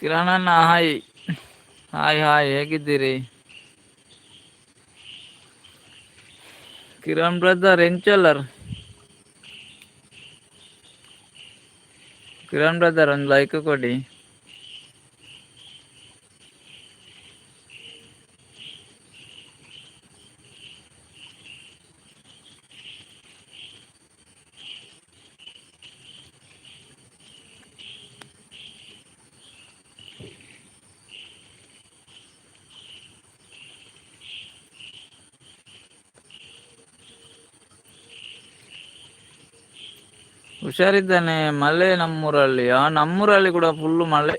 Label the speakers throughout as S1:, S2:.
S1: ಕಿರಣಣ್ಣ, hi hi hi, ಹೇಗಿದ್ದೀರಿ Kiran brother? ಎಂಚಲ್ಲರ್ Kiran brother? ಒಂದು like ಕೊಡಿ. ಹುಷಾರಿದ್ದಾನೆ. ಮಳೆ ನಮ್ಮೂರಲ್ಲಿ, ನಮ್ಮೂರಲ್ಲಿ ಕೂಡ ಫುಲ್ಲು ಮಳೆ.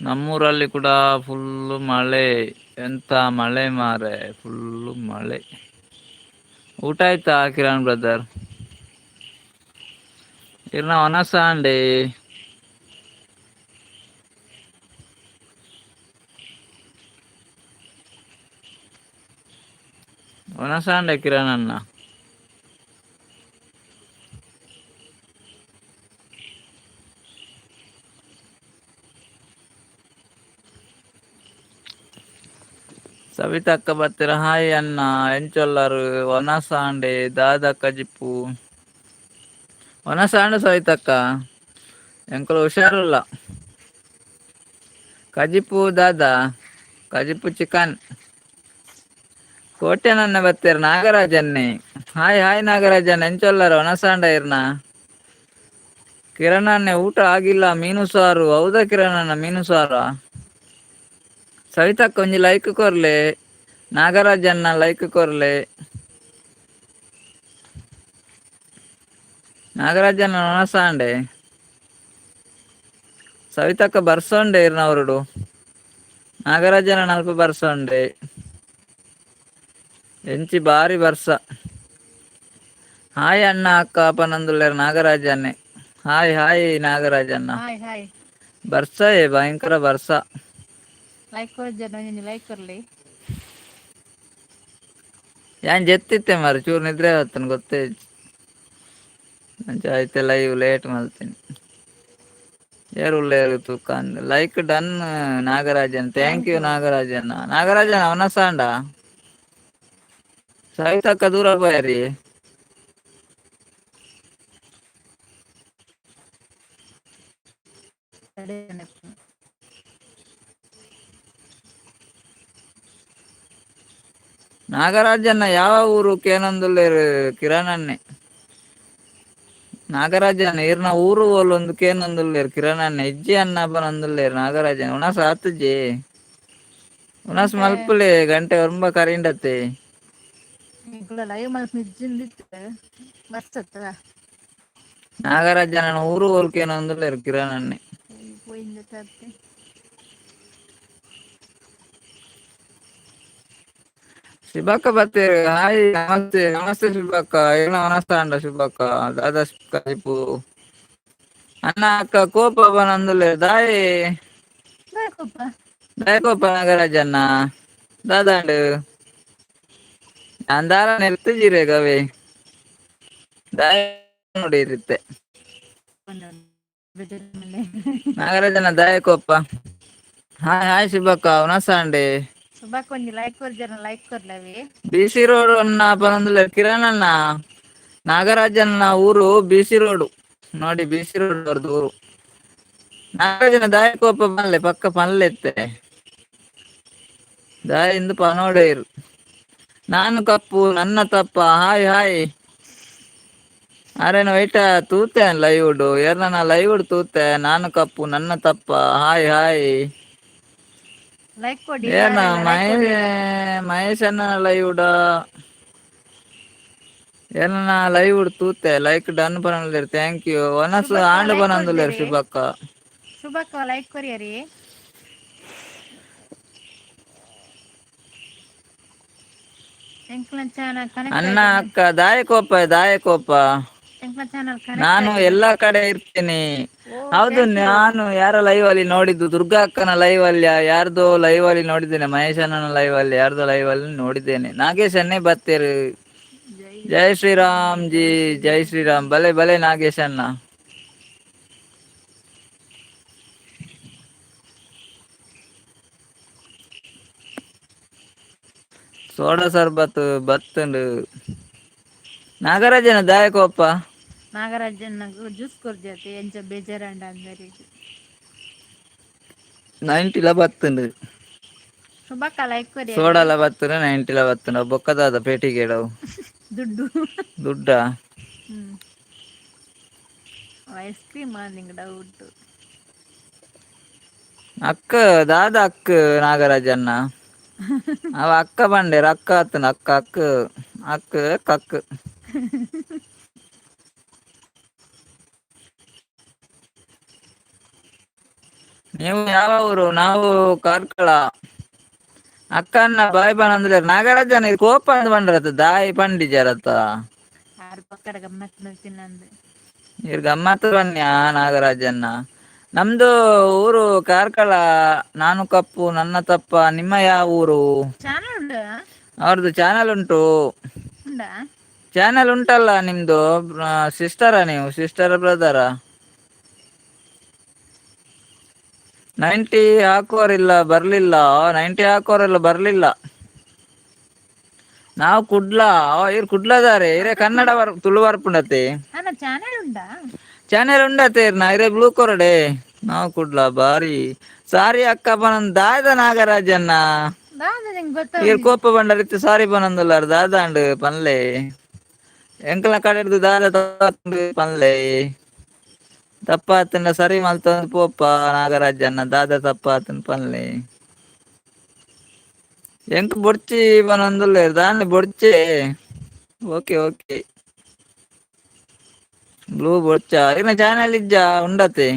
S1: ನಮ್ಮೂರಲ್ಲಿ ಕೂಡ ಫುಲ್ಲು ಮಳೆ. ಎಂತ ಮಳೆ ಮಾರೆ, ಫುಲ್ಲು ಮಳೆ. ಊಟ ಆಯ್ತಾ ಕಿರಣ್ ಬ್ರದರ್? ಇರ್ನ ಒನಸಾಂಡೆ. ಒನಸಾಂಡೆ ಕಿರಣ್ ಅಣ್ಣ. ಸವಿತಕ್ಕ ಬತ್ತಿರ. ಹಾಯ್ ಅಣ್ಣ, ಎಂಚೊಲ್ಲರು? ಒನಸಾಂಡೆ ದಾದ ಕಜಿಪು? ಒನಸಾಂಡೆ ಸವಿತಕ್ಕ, ಎಂಕುಲು ಹುಷಾರುಲ್ಲ. ಕಜಿಪು ದಾದಾ? ಕಜಿಪು ಚಿಕನ್. ಕೋಟೆನನ್ನ ಬತ್ತೀರ ನಾಗರಾಜನ್ನೇ. ಹಾಯ್ ಹಾಯ್ ನಾಗರಾಜನ್, ಎಂಚೊಲ್ಲರು? ಒನಸಾಂಡ ಇರ್ನ? ಕಿರಣನ್ನೇ ಊಟ ಆಗಿಲ್ಲ, ಮೀನು ಸಾರು. ಹೌದಾ ಕಿರಣಣ್ಣ, ಮೀನು ಸಾರಾ? ಸವಿತಕ್ಕ ಒಂಜಿ ಲೈಕ್ ಕೊರ್ಲೆ. ನಾಗರಾಜನ್ನ ಲೈಕ್ ಕೊರ್ಲೆ. ನಾಗರಾಜನ್ನ ಒನಸಾಂಡೆ. ಸವಿತಕ್ಕ ಬರ್ಸೊಂಡೆ ಇರ್ನವರುಡು. ನಾಗರಾಜನ ನಲ್ಪ ಬರ್ಸೊಂಡೆ. ಎಂಚಿ ಬಾರಿ ಬರ್ಸ. ಹಾಯ್ ಅಣ್ಣ ಅಕ್ಕ ಅಪನಂದುಲ್ಲೇರ್ ನಾಗರಾಜನ್ನೇ. ಹಾಯ್ ಹಾಯ್ ನಾಗರಾಜಣ್ಣ.
S2: Hi hi.
S1: ಬರ್ಸ ಭಯಂಕರ ಬರ್ಸ.
S2: ಲೈಕ್ ಕೊರ್ಜನ, ಒಂಜಿ ಲೈಕ್ ಕೊರ್ಲೆ.
S1: ಯಾನ್ ಜೆತ್ತಿತ್ತೆ ಮಾರೆ, ಚೂರು ನಿದ್ರೆ ಆತನ ಗೊತ್ತೇ ಇಜ್ಜಿ. ಅಂಚ ಐತೆ ಲೈವ್ ಲೇಟ್ ಮಲ್ತೀನಿ. ಏರು ಉಲ್ಲೇರು ತೂಕ. Like done Nagarajan, thank
S2: thank
S1: you
S2: you.
S1: ನಾಗರಾಜಣ್ಣ. Nagarajan ಅವನಸಾಂಡ. ಸವಿತಕ್ಕ ದೂರ ಪೋಯರಿ. ನಾಗರಾಜನ್ನ ಯಾವ ಊರು ಕೇನೊಂದುಲ್ಲೇರು ಕಿರಣನ್ನೇ. ನಾಗರಾಜನ ಇರ್ನ ಊರು ಓಲೊಂದು ಕೇನೊಂದುಲ್ಲೇರು ಕಿರಣನ್ನೇ. ಇಜ್ಜಿ ಅನ್ನ ಬನೊಂದುಲ್ಲೇರು ನಾಗರಾಜನ್. ಉಣಸ ಆತುಜಿ? ಉಣಸ್
S2: ಗಂಟೆ
S1: ಮಲ್ಪುಲೆ, ಗಂಟೆ ಒಂಬ ಕರಿಂಡತ್ತೆ.
S2: ಎಂಕುಲ ಲೈವ್ ಮಲ್ಪುನ ಬರ್ಸತ್ತ.
S1: ನಾಗರಾಜನ ಊರು ಓಲ್ ಕೇನೊಂದುಲ್ಲೇರು ಕಿರಣನ್ನೇ.
S2: ಪೋಯಿಂದ ತರ್ತೆ.
S1: ಶಿಬಕ್ಕ ಬತ್ತೇರು. ಹಾಯ್, ನಮಸ್ತೆ ನಮಸ್ತೆ ಶಿಬಕ್ಕ. ಏನ ಒನಸ್ತಾಂಡ ಶಿಬಕ್ಕ? ದಾದಾ ಕಜಿಪು ಅಣ್ಣ ಅಕ್ಕ ಕೋಪ ಬನಂದುಲ್ಲೇರು ದಾಯೆ?
S2: ದಾಯೆ ಕೋಪ?
S1: ದಾಯೆ ಕೋಪ ನಾಗರಾಜಣ್ಣ? ದಾದಾಂಡು ಅಂದಾರ ನೆರ್ತಿಜಿರೆ ಗವೆ ದಾಯ ನೋಡಿ ಇರುತ್ತೆ. ನಾಗರಾಜನ ದಾಯೆ ಕೋಪ? ಹಾಯ್ ಹಾಯ್ ಶಿಬಕ್ಕ, ಉನಸಾಂಡೆ.
S2: ಸುಬಾಕ್ ಒಂಜಿ ಲೈಕ್ ಕೊರ್ಜನ, ಲೈಕ್ ಕೊರ್ಲವಿ.
S1: ಬಿ ಸಿ ರೋಡ್ ಅನ್ನ ಪನೊಂದುಲ್ಲೇರು ಕಿರಣ್ ಅಣ್ಣ. ನಾಗರಾಜನ ಊರು ಬಿ ಸಿ ರೋಡ್ ನೋಡಿ, ಬಿ ಸಿ ರೋಡ್ ಅವ್ರದ್ದು ಊರು. ನಾಗರಾಜನ ದಾಯ ಕೋಪ ಪನ್ಲೆ, ಪಕ್ಕ ಪನ್ಲೆ ಇತ್ತೆ ದಾಯ ಇಂದು ಪನೋಡೇರು. ನಾನು ಕಪ್ಪು ನನ್ನ ತಪ್ಪ. Hi hi. ಅರೇನ ವೈಟ ತೂತೆ ಲೈವ್, ಏರ್ನ ಲೈವ್ ತೂತೆ. ನಾನು ಕಪ್ಪು ನನ್ನ ತಪ್ಪ. Hi hi.
S2: ಲೈಕ್ ಕೊಡಿ
S1: ಏನ
S2: ಯಾರೆಲ್ಲ ಲೈಕ್
S1: ಮಹೇಶ್
S2: ಕೊಡಿ.
S1: ಮಹೇಶ್ ಅಣ್ಣ ಲೈವ್ ಏನ ಲೈವ್ ತೂತೆ. ಲೈಕ್ ಡನ್ ಪನೊಂದುಲ್ಲೇರ್, thank you. ಒನಸ್
S2: ಶುಭಕ್ಕ
S1: ಆಂಡ್
S2: ಲೈಕ್
S1: ಪನೊಂದುಲ್ಲೇರ್
S2: ಕೊರ್ಜರಿ.
S1: ಶುಭಕ್ಕ.
S2: ಶುಭಕ್ಕ ಲೈಕ್ ಕೊರಿಯರಿ. ಎಂಕ್ಲ ಚಾನಲ್ ಕನೆಕ್ಟ್
S1: ಅಣ್ಣ
S2: ಆಯ್ತು.
S1: ಅಕ್ಕ ದಾಯ ಕೋಪ, ದಾಯ ಕೋಪ?
S2: ಎಂಕ್ಲ ಚಾನಲ್ ಕನೆಕ್ಟ್
S1: ನಾನು
S2: ಆಯ್ತು.
S1: ಎಲ್ಲಾ ಕಡೆ ಇರ್ತೀನಿ.
S2: ಓ
S1: ಹೌದು.
S2: Thank you.
S1: ನಾನು ಯಾರ ಲೈವ್ ಅಲ್ಲಿ ನೋಡಿದ್ದು? ದುರ್ಗಾ ಅಕ್ಕನ ಲೈವ್ ಅಲ್ಲಿ, ಯಾರ್ದೋ ಲೈವ್ ಅಲ್ಲಿ ನೋಡಿದ್ದೇನೆ. ಮಹೇಶ್ ಅಣ್ಣನ ಲೈವ್ ಅಲ್ಲಿ, ಯಾರ್ದೋ ಲೈವ್ ಅಲ್ಲಿ ನೋಡಿದ್ದೇನೆ. ನಾಗೇಶ್ ಅನ್ನೇ ಬತ್ತೇರು.
S2: ಜೈ.
S1: Jai Shriram G, Jai Shriram. ಬಲೆ ಬಲೆ ನಾಗೇಶಣ್ಣ. ಸೋಡಾ ಸರ್ಬತ್ ಬತ್ತುಂಡು. ನಾಗರಾಜನ ದಾಯಕೋಪ್ಪ.
S2: ನಾಗರಾಜನ್ ಜ್ಯೂಸ್ ಕೊರ್ಜಾತಿ ಎಂಚ ಬೇಜಾರಂಡ ಅಂದರೆ.
S1: 90ಲ ಬತ್ತುಂಡು.
S2: ಶುಭಕ್ಕ ಲೈಕ್ ಕೊರಿ.
S1: ಸೋಡಾಲ ಬತ್ತುಂಡು, 90ಲ ಬತ್ತುಂಡು. ಬೊಕ್ಕದಾದ ಪೇಟಿಗೇಡವು.
S2: ದುಡ್ಡು.
S1: ದುಡ್ಡ.
S2: ಐಸ್ ಕ್ರೀಮ್ ನಿಂಗೆ ಡೌಟ್.
S1: ಅಕ್ಕ ದಾದ ಅಕ್ಕ ನಾಗರಾಜಣ್ಣ. ಅವ ಅಕ್ಕ ಬಂಡೇರು ಅಕ್ಕ ಆತನ ಅಕ್ಕ ಅಕ್ಕ ಅಕ್ಕ ಕಕ್ಕ. ನೀವು ಯಾವ ಊರು? ನಾವು ಕಾರ್ಕಳ. ಅಕ್ಕನ್ನ ಬಾಯ್ ಬನ್ ಅಂದ್ರೆ ನಾಗರಾಜನ ಇದು ಕೋಪ ಅಂದ್ ಬಂಡ್ರತ್ತ ದಾಯಿ ಪಂಡಿಜರತ್ತ.
S2: ಆರು ಪಕ್ಕಡ ಗಮ್ಮತ್ ತಿನ್ನಂದು.
S1: ಇರ್ ಗಮ್ಮತ್ತು ಬನ್ನಿ ನಾಗರಾಜನ್ನ. ನಮ್ದು ಊರು ಕಾರ್ಕಳ. ನಾನು ಕಪ್ಪು ನನ್ನ ತಪ್ಪ. ನಿಮ್ಮ ಯಾವ ಊರು?
S2: ಚಾನಲ್ ಉಂಟಾ?
S1: ಅವ್ರದ್ದು ಚಾನಲ್ ಉಂಟು.
S2: ಉಂಡಾ?
S1: ಚಾನಲ್ ಉಂಟಲ್ಲ ನಿಮ್ದು? ಸಿಸ್ಟರಾ ನೀವು? ಸಿಸ್ಟರ್ ಬ್ರದರಾ? 90 ಹಾಕುವರಿಲ್ಲ ಬರ್ಲಿಲ್ಲ. 90 ಹಾಕುವರೆಲ್ಲ ಬರ್ಲಿಲ್ಲ. ನಾವು ಕುಡ್ಲ. ಇರ್ ಕುಡ್ಲದಾರೆ. ಇರೇ ಕನ್ನಡ ಬರ್ ತುಳು ಬರ್ಪುಂಡತೆ.
S2: ಅಣ್ಣ ಚಾನಲ್ ಉಂಡಾ?
S1: ಚಾನೆಲ್ ಉಂಡತೆ ಇರ್ನ. ಇರೇ ಬ್ಲೂ ಕೊರಡೆ. ನಾವು ಕುಡ್ಲ. ಬಾರಿ ಸಾರಿ ಅಕ್ಕ ಪನಂದ್ ದಾದ ನಾಗರಾಜನ್ನ.
S2: ದಾದ ನಿಂಗೆ ಗೊತ್ತ?
S1: ಇರ್ ಕೋಪ ಬಂಡರಿತ್ತು ಸಾರಿ ಪನಂದುಲ್ಲಾರ್ ದಾದಾಂಡ್ ಪನ್ಲೆ. ಎಂಕಲ್ನ ಕಡೆಡ್ದು ದಾದ ತಪ್ಪಾತುಂಡು ಪನ್ಲೆ. ತಪ್ಪಾತುಂಡ ಸರಿ ಮಲ್ತೊಂದು ಪೋಪ ನಾಗರಾಜನ್ನ. ದಾದ ತಪ್ಪಾತುಂಡು ಪನ್ಲೆ. ಎಂಕ್ ಬೊಡ್ಚಿ ಪನೊಂದುಲ್ಲೆರ್ ದಾನೆ ಬೊಡ್ಚೆ. Okay okay blue ಬೊಡ್ಚ ಇರ್ನ ಚಾನೆಲ್ ಇಜ್ಜ ಉಂಡತೆ.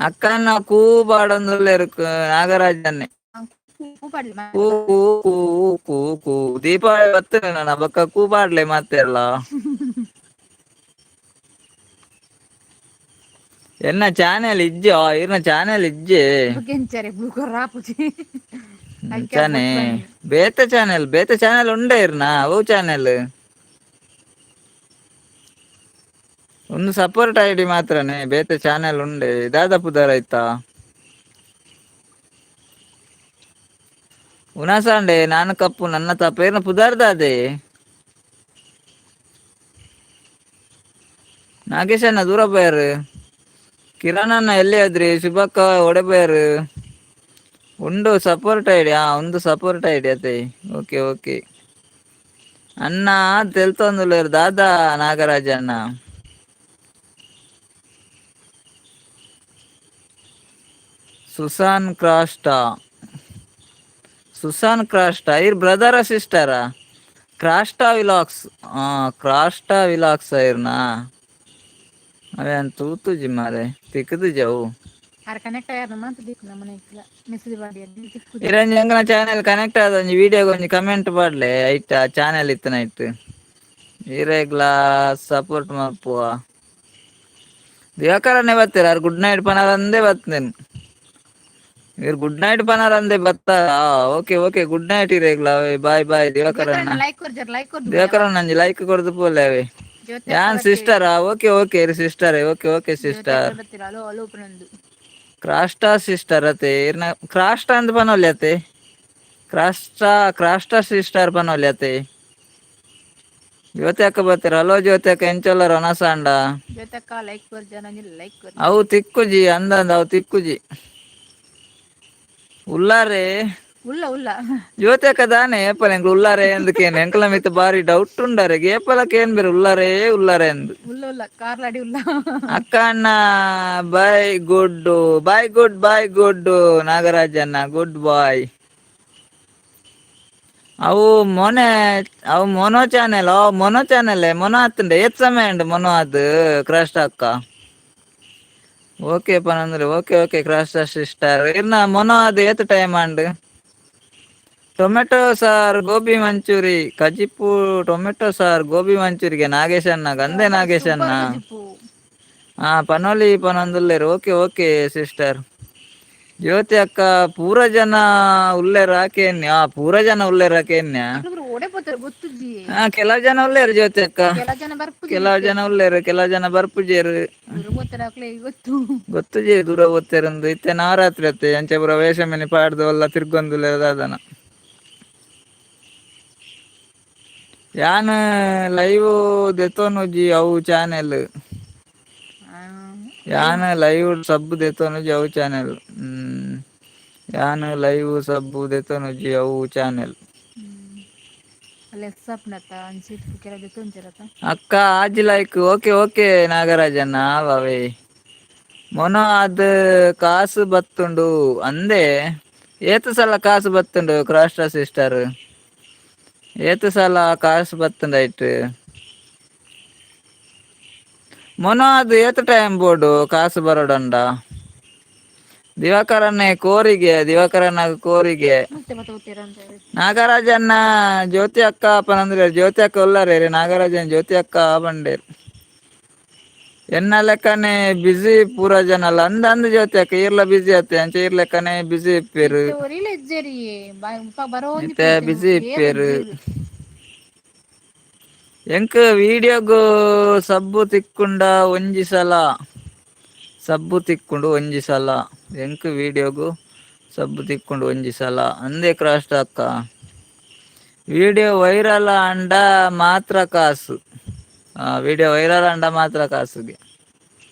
S1: ಅಕ್ಕನ ಕೂ ಪಾಡೊಂದುಲ್ಲೆರ್ ನಾಗರಾಜನ್ನೇ.
S2: ಪಾಡ್ಲಿ.
S1: ಕೂ ಕೂ ಕೂ ಕೂ ಕೂ. ದೀಪಾವಳಿ ಬತ್ತುಂಡು ನನ ಬೊಕ್ಕ ಕೂ ಪಾಡ್ಲೆ ಮಾತೆರ್ಲ. ಎನ್ನ ಚಾನೆಲ್ ಇಜ್ಜೋ? ಇರ್ನ ಚಾನೆಲ್ ಇಜ್ಜೆ.
S2: ಕೆಂಚರೆ ಬ್ಲೂ ಕೊರ್ರಾಪುಜಿ.
S1: ಅಂಚಾನೆ ಬೇತೆ ಚಾನೆಲ್, ಬೇತೆ ಚಾನೆಲ್ ಉಂಡೆ ಇರ್ನ? ಅವು ಚಾನೆಲ್ ಒಂದು ಸಪೋರ್ಟ್ ಐಡಿ ಮಾತ್ರನೇ. ಬೇತೆ ಚಾನೆಲ್ ಉಂಡೆ. ದಾದ ಪುದರ್ ಆಯ್ತಾ? ಉನಾಸಾಂಡೆ ನಾನು ಕಪ್ಪು ನನ್ನ ತಪ್ಪ. ಇರ್ನ ಪುದರ್ದಾದೆ? ನಾಗೇಶಣ್ಣ ದೂರ ಪೋಯಾರು. ಕಿರಣಣ್ಣ ಎಲ್ಲಿ ಆದ್ರಿ? ಶುಭಕ್ಕ ಒಡೆ ಪೋಯಾರು? ಉಂಡು ಸಪೋರ್ಟ್ ಐಡಿ. ಒಂದು ಸಪೋರ್ಟ್ ಐಡಿ ಅತೆ. ಓಕೆ ಓಕೆ ಅಣ್ಣ ತೆಲ್ತೊಂದುಲ್ಲೆರ್ ದಾದಾ ನಾಗರಾಜ್ ಅಣ್ಣ. ಸುಸಾನ್ ಕ್ರಾಸ್ಟಾ. ಸುಸಾನ್ ಕ್ರಾಸ್ಟಾ ಇರ್ ಬ್ರದರಾ ಸಿಸ್ಟರಾ? ಕ್ರಾಸ್ಟಾ ವಿಲಾಕ್ಸ್. ಕ್ರಾಸ್ಟಾ ವಿಲಾಕ್ಸ್ ಇರ್ನಾ? ಅವೇ ಅಂತ ತೂತುಜಿ ಮಾರೆ, ತಿಕ್ಕುದುಜಿ ಅವು.
S2: ಆರ್ ಕನೆಕ್ಟ್ ಆಯಾರ ಮಾತ ದಿಕ್ಕು ನಮ್ಮನೆ ಮೆಸೇಜ್ ಮಾಡಿ ತಿಕ್ಕು.
S1: ಇರಂಜಿ ಎಂಕನ ಚಾನೆಲ್ ಕನೆಕ್ಟ್ ಆದ ಒಂಜಿ ವಿಡಿಯೋಗೆ ಒಂಜಿ ಕಮೆಂಟ್ ಪಾಡ್ಲೆ. ಐಟ್ ಚಾನೆಲ್ ಇತ್ತನ ಐಟ್ ಇರೆಗ್ಲಾ ಸಪೋರ್ಟ್ ಮಲ್ಪುವ. ದಿವಾಕರನ್ನೇ ಬರ್ತೀರ? ಗುಡ್ ನೈಟ್ ಪನಾರಂದೇ ಬರ್ತೇನೆ. ಇರ್ ಗುಡ್ ನೈಟ್ ಪನಾರಂದೇ ಬರ್ತಾರ? Okay okay good night ಇರೆಗ್ಲಾ. ಬಾಯ್ ಬಾಯ್ ದಿವಾಕರಣ್ಣ.
S2: ಲೈಕ್ ಕೊರ್ಜರ್, ಲೈಕ್ ಕೊರ್ದು.
S1: ದಿವಾಕರಣ್ಣ ಒಂಜಿ ಲೈಕ್ ಕೊರ್ದು ಪೋಲೆ ಅವೇ.
S2: ಜ್ಯೋತಿ.
S1: ಯಾನ್ ಸಿಸ್ಟರಾ? ಓಕೆ ಓಕೆ ಇರ್ sister. Okay okay sister.
S2: ಬರ್ತೀರ? ಹಲೋ ಹಲೋ ಪನೊಂದು.
S1: ಕ್ರಾಸ್ಟಾ ಸಿಸ್ಟರ್ ಅತೆ. ಇರ್ನ ಕ್ರಾಸ್ಟಾ ಅಂದ್ ಪನೊಲಿ ಅತೆ. ಕ್ರಾಸ್ಟಾ ಕ್ರಾಸ್ಟಾ ಸಿಸ್ಟರ್ ಪನೊಲಿ ಅತೆ. ಜ್ಯೋತಿ ಅಕ್ಕ ಬರ್ತೀರ? ಹಲೋ ಜ್ಯೋತಿ ಅಕ್ಕ, ಎಂಚೊಲ್ಲರ ಒನಸಾಂಡ?
S2: ಜ್ಯೋತಕ್ಕ ಲೈಕ್ ಕೊರ್ಜರ್, ಒಂಜಿ ಲೈಕ್ ಕೊರ್ಜರ್.
S1: ಅವು ತಿಕ್ಕುಜಿ ಅಂದಂದ ಅವು ತಿಕ್ಕುಜಿ. ಉಲ್ಲಾರೆ.
S2: ಉಲ್ಲ ಉಲ್ಲ.
S1: ಜ್ಯೋತಿ ಅಕ್ಕ ದಾನೆ ಏಪಲ ಎಂಕ್ಲು ಉಲ್ಲಾರೆ ಅಂದಕೇನು. ಎಂಕ್ಲ ಮಿತ್ತ ಬಾರಿ ಡೌಟ್ ಉಂಡಾರೆ. ಏಪಲಕ್ಕೆ ಏನ್ ಬೇರೆ ಉಲ್ಲಾರೆ ಉಲ್ಲಾರೆ ಅಂದು.
S2: ಉಲ್ಲ ಉಲ್ಲ ಕಾರ್ಲಾಡಿ ಉಲ್ಲ.
S1: ಅಕ್ಕ ಅಣ್ಣ bye good bye good bye good ನಾಗರಾಜಣ್ಣ good ಬಾಯ್. ಅವು ಮೊನೆ ಅವು mono channel. Mono channel mono ಆತುಂಡೆ. ಏತ್ ಸಮಯ ಉಂಡು ಮೊನೋ ಅದು ಕ್ರಾಸ್ಟ್ ಅಕ್ಕ? ಓಕೆ ಪನಂದ್ರೆ okay okay crash sister. ಇರ್ನ ಮೊನೋ ಅದು ಏತ್ ಟೈಮ್ ಅಂಡ್? Tomato sir gobi manchurian ಕಜಿಪು. Tomato sir gobi ಮಂಚೂರಿಗೆ ನಾಗೇಶ್ ಅಣ್ಣ ಗಂದೆ ನಾಗೇಶ್ ಅಣ್ಣ.
S2: ಸೂಪರ್ ಕಜಿಪು.
S1: ಹಾ ಪನೊಲಿ ಪನೊಂದುಲ್ಲೆರ್. Okay okay sister. ಜ್ಯೋತಿ ಅಕ್ಕ ಪೂರ ಜನ ಉಲ್ಲೇರ್ ಆಕೆನ್ಯ, ಪೂರ ಜನ ಉಲ್ಲೇರ್ ಆಕೆನ್ಯ.
S2: ಅಕ್ಲು ಓಡೆ ಪೋತಾರೆ ಗೊತ್ತುಜ್ಜಿ.
S1: ಹಾ, ಕೆಲವು ಜನ ಉಲ್ಲೇರು ಜ್ಯೋತಿ ಅಕ್ಕ.
S2: ಕೆಲ ಜನ ಬರ್ಪುಜಿ.
S1: ಕೆಲವು ಜನ ಉಲ್ಲೇರು, ಕೆಲವು ಜನ ಬರ್ಪುಜೇರು.
S2: ದೂರ ಪೋತಾರೆ, ಅಕ್ಲೆ ಗೊತ್ತು.
S1: ಗೊತ್ತುಜಿ ದೂರ ಓದ್ತೇರಂದು. ಇತ್ತೆ ನವರಾತ್ರಿ ಅತ್ತೆ, ಅಂಚೆ ಪೂರ ವೇಷ ಮಿನಿ ಪಾಡ್ದು ಎಲ್ಲ ತಿರ್ಗೊಂದುಲ್ಲೇರು ದಾದನ. ಯಾನ್ ಲೈವ್ ದೆತೊನುಜಿ ಅವು ಚಾನೆಲ್. ಯಾನ್ ಲೈವ್ ಸಬ್ ದೆತೊನುಜಿ ಅವು ಚಾನೆಲ್. ಯಾನ್ ಲೈವ್ ಸಬ್ ದೆತೊನುಜಿ ಅವು ಚಾನೆಲ್. ಅಕ್ಕ ಆಜಿ ಲೈಕ್. ಓಕೆ ಓಕೆ ನಾಗರಾಜಣ್ಣ ಅವೇ. ಮೊನ ಅದ್ ಕಾಸು ಬತ್ತುಂಡು ಅಂದೆ. ಏತ್ ಸಲ ಕಾಸು ಬತ್ತುಂಡು ಕ್ರಾಸ್ಟಾ ಸಿಸ್ಟರ್? ಏತ್ ಸಲ ಕಾಸು ಬತ್ತುಂಡು ಐಟ್? ಮೊನ ಅದು ಏತ್ ಟೈಮ್ ಬೋಡು ಕಾಸು ಬರೋಡಂಡ? ದಿವಾಕರನ್ನೇ ಕೋರಿಗೆ, ದಿವಾಕರನ್ನ ಕೋರಿಗೆ. ನಾಗರಾಜನ್ನ ಜ್ಯೋತಿ ಅಕ್ಕ ಪನಂದ್ರೆ ಜ್ಯೋತಿ ಅಕ್ಕ ಉಲ್ಲಾರೆ. ನಾಗರಾಜನ್ ಜ್ಯೋತಿ ಅಕ್ಕ ಬಂಡೇರು. ಎನ್ನ ಲೆಕ್ಕನೆ ಬಿಸಿ ಪೂರ ಜನ ಅಲ್ಲ ಅಂದ ಅಂದ ಜ್ಯೋತಿ ಅಕ್ಕ. ಈರ್ಲ ಬಿಸಿ ಅತ್ತೆ, ಅಂಚೆ ಈರ್ ಲೆಕ್ಕನೆ ಬಿಸಿ ಇಪ್ಪೇರು. ಇತ್ತೆ ಬಿಸಿ ಇಪ್ಪೇರು. ಎಂಕ್ ವಿಡಿಯೋಗು ಸಬ್ಬು ತಿಕ್ಕುಂಡ ಒಂಜಿ ಸಲ, ಸಬ್ಬು ತಿಕ್ಕೊಂಡು ಒಂಜಿ ಸಲ. ಎಂಕ್ ವಿಡಿಯೋಗು ಸಬ್ಬು ತಿಕ್ಕೊಂಡು ಒಂಜಿ ಸಲ ಅಂದೇ ಕ್ರಾಸ್ಟ್ ಅಕ್ಕ. ವಿಡಿಯೋ ವೈರಲ್ ಅಂಡ ಮಾತ್ರ ಕಾಸು. ವಿಡಿಯೋ ವೈರಲ್ ಅಂಡ ಮಾತ್ರ ಕಾಸುಗೆ.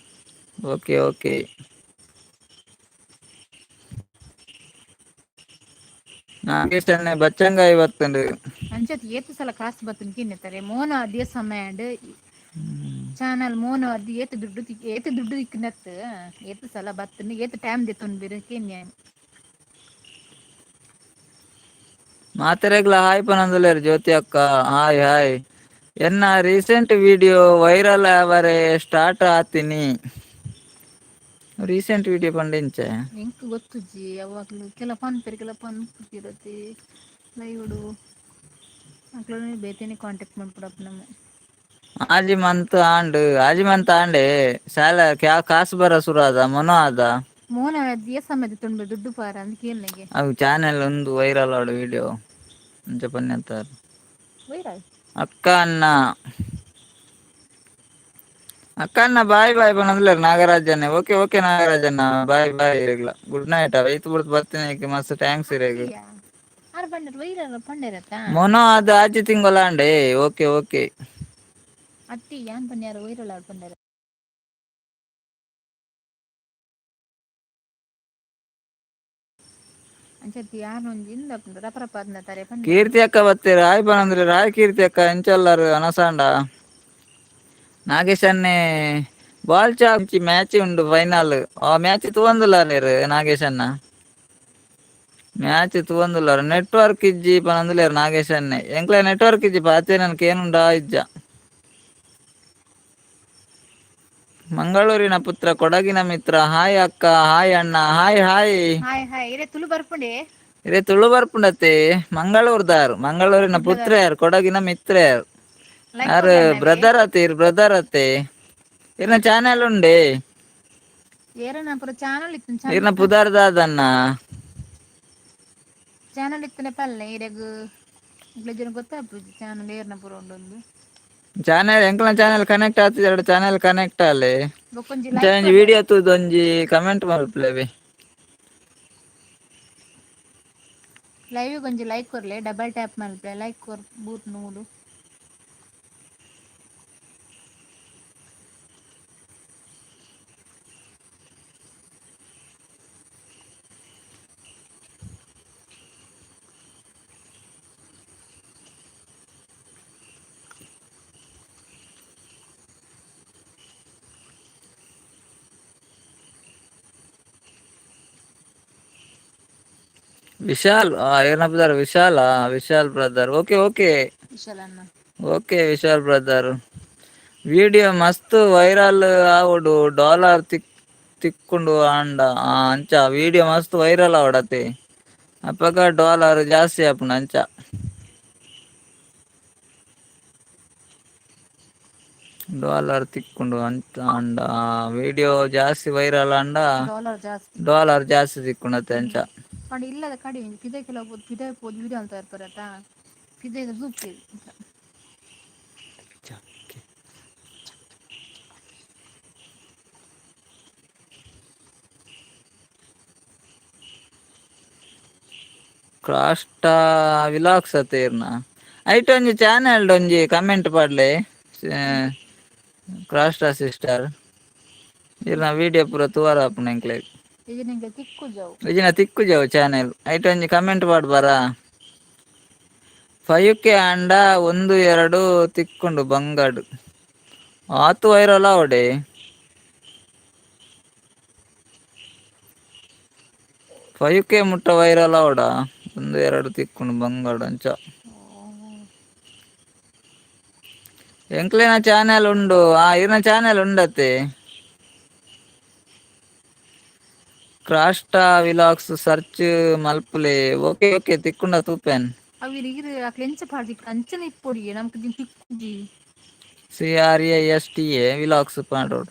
S1: ಓಕೆ ಓಕೆ ನಾಗೇಶ್ ಅಣ್ಣೆ ಬಚ್ಚಂಗಾಯಿ ಬತ್ತುಂಡು.
S2: ಅಂಚತ್ ಏತ್ ಸಲ ಕಾಸು ಬತ್ತುಂಡು ಕಿನ್ನೆತ್ತಾರೆ ಮೋನ ಅದೇ ಸಮಯ ಚಾನಲ್ ಮೋನ ಅದು ಏತ್ ದುಡ್ಡು, ಏತ್ ದುಡ್ಡು ತಿಕ್ಕಿನತ್, ಏತ್ ಸಲ ಬತ್ತುಂಡು, ಏತ್ ಟೈಮ್ ದೆತ್ತೊಂದು ಬೇರೆ ಕೇನ್ಯ.
S1: ಮಾತೆರೆಗ್ಲ ಹಾಯ್ ಪನೊಂದುಲ್ಲೆರ್ ಜ್ಯೋತಿ ಅಕ್ಕ. Hi hi. ಎನ್ನ ರೀಸೆಂಟ್ ವಿಡಿಯೋ ವೈರಲ್ ಆವರೆ ಸ್ಟಾರ್ಟ್ ಆತೀನಿ. ರೀಸೆಂಟ್ ವಿಡಿಯೋ ಪಂಡ ಇಂಚೆ.
S2: ಎಂಕ್ ಗೊತ್ತುಜ್ಜಿ ಯಾವಾಗ್ಲೂ ಕೆಲ ಪನ್ಪೆರ್, ಕೆಲ ಪನ್ಪುಜಿರತಿ ಲೈವ್ಡು. ಅಕ್ಲೆನ ಬೇತೆನೆ ಕಾಂಟ್ಯಾಕ್ಟ್ ಮನ್ಪೊಡಪ್ಪ ನಮ.
S1: ಆಜಿ ಮಂತ್ ಆಂಡ್, ಆಜಿ ಮಂತ್ ಆಂಡೆ. ಶಾಲೆ ಕಾಸು ಬರ ಸುರು ಆದ ಮನೋ ಆದ.
S2: ಮೋನ ಏತ್ ಸಮಯ ದೆತ್ತೊಂಡು ದುಡ್ಡು ಪಾರ ಅಂದ್ ಕೇನ್ಲೆಗೆ.
S1: ಅವು ಚಾನೆಲ್ ಒಂದು ವೈರಲ್ ಆಡು ವಿಡಿಯೋ ಅಂಚ ಪನ್ಯಂತಾರ.
S2: ವೈರಲ್.
S1: ಅಕ್ಕ ಅಣ್ಣ, ಅಕ್ಕ ಅಣ್ಣ ಬಾಯ್ ಬಾಯ್ ಪನೊಂದುಲ್ಲೆರ್ ನಾಗರಾಜನ್ನೇ. ಓಕೆ ಓಕೆ ನಾಗರಾಜಣ್ಣ, ಬಾಯ್ ಬಾಯ್ ಇರೆಗ್ಲ. Good night. ಐತ್ ಬುಡ್ದು ಬತ್ತಿನ ಮಸ್ತ್ thanks ಇರೆಗ್.
S2: ಅತ್ತಿಯಾ ಆರ್ ಪಂಡೆರ್ ವೈರಲ್ ಪಂಡೆರತ್ತ.
S1: ಮೊನೊ ಅದು ಆಜಿ ತಿಂಗೊಲ ಆಂಡೆ. Okay okay.
S2: ಅತ್ತಿ ಯಾನ್ ಪನ್ಯಾರ ವೈರಲ್ ಆಡ್ ಪಂಡೆರ್. ಅಂಚತ್ತಿ ಯಾರ್ ಒಂಜಿ ಇಂದ್ ರಪ ರಪ ಆತ್ಂಡ ಪಂಡೆರ್.
S1: ಕೀರ್ತಿ ಅಕ್ಕ ಬತ್ತೆರ್, ಹಾಯ್ ಪನೊಂದುಲ್ಲೆರ್. ಹಾಯ್ ಕೀರ್ತಿ ಅಕ್ಕ, ಎಂಚಲ್ಲಾರು ಅನಸಾಂಡ? ನಾಗೇಶ್ ಅಣ್ಣೆ ಬಾಲ್ ಚಾಂಚಿ ಮ್ಯಾಚ್ ಉಂಡು ಫೈನಲ್. ಆ ಮ್ಯಾಚ್ ತೂವೊಂದುಲ್ಲಾರ್ ನಾಗೇಶ್ ಅಣ್ಣ? ಮ್ಯಾಚ್ ತೂವೊಂದುಲ್ಲಾರ್. ನೆಟ್ವರ್ಕ್ ಇಜ್ಜಿ ಪನೊಂದುಲ್ಲೆರ್ ನಾಗೇಶ್ ಅಣ್ಣೆ. ಎಂಕ್ಲೆ ನೆಟ್ವರ್ಕ್ ಇಜ್ಜಿ, ಪಾತೆ ನನ್ ಕೇನುಂಡಾ ಇಜ್ಜ. ಮಂಗಳೂರಿನ ಪುತ್ರ ಕೊಡಗಿನ ಮಿತ್ರ. ಹಾಯ್ ಅಕ್ಕ, ಹಾಯ್ ಅಣ್ಣ, ಹಾಯ್ ಹಾಯ್.
S2: Hi hi. ಇರೆ ತುಳು ಬರ್ಪುಂಡೆ.
S1: ಇರೆ ತುಳು ಬರ್ಪುಂಡತ್ತೆ. ಮಂಗಳೂರ್ದಾರ್, ಮಂಗಳೂರಿನ
S2: ಕುಡ್ಲದಾರ್.
S1: ಪುತ್ರೆಯರ್, ಕೊಡಗಿನ ಮಿತ್ರೆಯರ್.
S2: ಲೈಕ್
S1: ಯಾರು?
S2: ಕೊರ್ಲೆ ಅಣ್ಣವೇ.
S1: ಬ್ರದರ್ ಅತ್ತೆ ಇರ್, ಬ್ರದರ್ ಅತ್ತೆ. ಇರ್ನ ಚಾನೆಲ್ ಉಂಡೆ?
S2: ಏರನ ಪೂರ ಚಾನಲ್ ಇತ್ತು.
S1: ಇರ್ನ
S2: ಚಾನಲ್
S1: ಪುದಾರ್ ದಾದನ್ನ?
S2: ಚಾನಲ್ ಇತ್ತನೆ ಪಲ್ಲೆ ಇರೆಗ್. ಇಂಕ್ಲೆ ಗೊತ್ತಾಪುಜಿ ಚಾನಲ್ ಏರ್ನ ಪೂರ ಉಂಡೊಂದು.
S1: ಚಾನೆಲ್ ಎಂಕ್ಲ ಚಾನೆಲ್ ಕನೆಕ್ಟ್ ಆತಿಜ, ಎರಡು ಚಾನೆಲ್ ಕನೆಕ್ಟ್ ಆಲೆ.
S2: ಬೊಕ್ಕೊಂಜಿ ಲೈಕ್
S1: ಒಂಜಿ
S2: ಕೊರ್ಲೆ.
S1: ವಿಡಿಯೋ ತೂದು ಒಂಜಿ ಕಮೆಂಟ್ ಮಲ್ಪುಲೆವೆ.
S2: ಲೈವ್ ಒಂಜಿ ಲೈಕ್ ಕೊರ್ಲೆ, ಡಬಲ್ ಟ್ಯಾಪ್ ಮಲ್ಪಲೆ, ಲೈಕ್ ಕೊರ್ ಬೂತ್ ನೂಲು.
S1: ವಿಶಾಲ್ ಏನಪ್ಪ Vishal? Vishal brother, okay okay.
S2: Vishal ಅಣ್ಣ.
S1: Okay Vishal brother. ವಿಡಿಯೋ ಮಸ್ತ್ ವೈರಲ್ ಆವಡು ಡಾಲರ್ ತಿಕ್ ತಿಕ್ಕೊಂಡು ಆಂಡ. ಅಂಚ ವಿಡಿಯೋ ಮಸ್ತ್ ವೈರಲ್ ಆವಡತೆ, ಅಪಗ ಡಾಲರ್ ಜಾಸ್ತಿ ಆಪುಂಡು ಅಂಚ. ಡಾಲರ್ ತಿಕ್ಕೊಂಡು ಅಂತ ಅಂಡ ವಿಡಿಯೋ ಜಾಸ್ತಿ ವೈರಲ್ ಅಂಡ.
S2: ಡಾಲರ್ ಜಾಸ್ತಿ.
S1: ಡಾಲರ್ ಜಾಸ್ತಿ ತಿಕ್ಕೊಂಡತ್ತೆ ಅಂಚ.
S2: ಪಂಡ ಇಲ್ಲದ ಕಡಿಮೆ ಪಿದೈ ಕೆಲವು ಪಿದೈ ಪೋದು ವಿಡಿಯೋ ಅಂತ ಇರ್ತಾರತ ಪಿದೈ ತೂಪಿ.
S1: ಕ್ರಾಸ್ಟಾ ವಿಲಾಗ್ಸ್ ಅತ್ತೇರ್ನ ಐಟ್ ಒಂಜಿ ಚಾನೆಲ್ ಒಂಜಿ ಕಮೆಂಟ್ ಪಾಡ್ಲೆ ಕ್ರಾಸ್ಟಾ ಸಿಸ್ಟರ್. ಇರ್ನ ವಿಡಿಯೋ ಪೂರ ತೂವರ ಆಪುಂಡು ಎಂಕ್ಲೆಗ್.
S2: ಇಜಿನ ತಿಕ್ಕು ಜಾವು.
S1: ಇಜಿನ ತಿಕ್ಕು ಜಾವು ಚಾನೆಲ್ ಐಟ್ ಒಂಜಿ ಕಮೆಂಟ್ ಪಾಡ್ಬಾರ. 5K ಅಂಡ ಒಂದು ಎರಡು ತಿಕ್ಕೊಂಡು ಬಂಗಾಡು ಆತು ವೈರಲ್ ಆವಡೆ. 5K ಮುಟ್ಟ ವೈರಲ್ ಆವಡ ಒಂದು ಎರಡು ತಿಕ್ಕೊಂಡು ಬಂಗಾಡು ಅಂಚ. ಎಂಕ್ಲೆನ ಚಾನೆಲ್ ಉಂಡು, ಆ ಇರ್ನ ಚಾನೆಲ್ ಉಂಡತ್ತೆ. ಕ್ರಾಸ್ಟಾ ವಿಲಾಗ್ಸ್ ಸರ್ಚ್ ಮಲ್ಪುಲೆ. ಓಕೆ ಓಕೆ ತಿಕ್ಕುಂಡ ತೂಪೆನ್.
S2: ಅವಿರು ಇರು ಅಕ್ಲೆ ಎಂಚ ಪಾಡ್ದಿ ಅಂಚನೆ ಇಪ್ಪೊಡಿಗೆ ನಮ್ಕ್ ದಿನ ತಿಕ್ಕುಜಿ.
S1: CRASTA vlogs ಪಾಡೋಡು.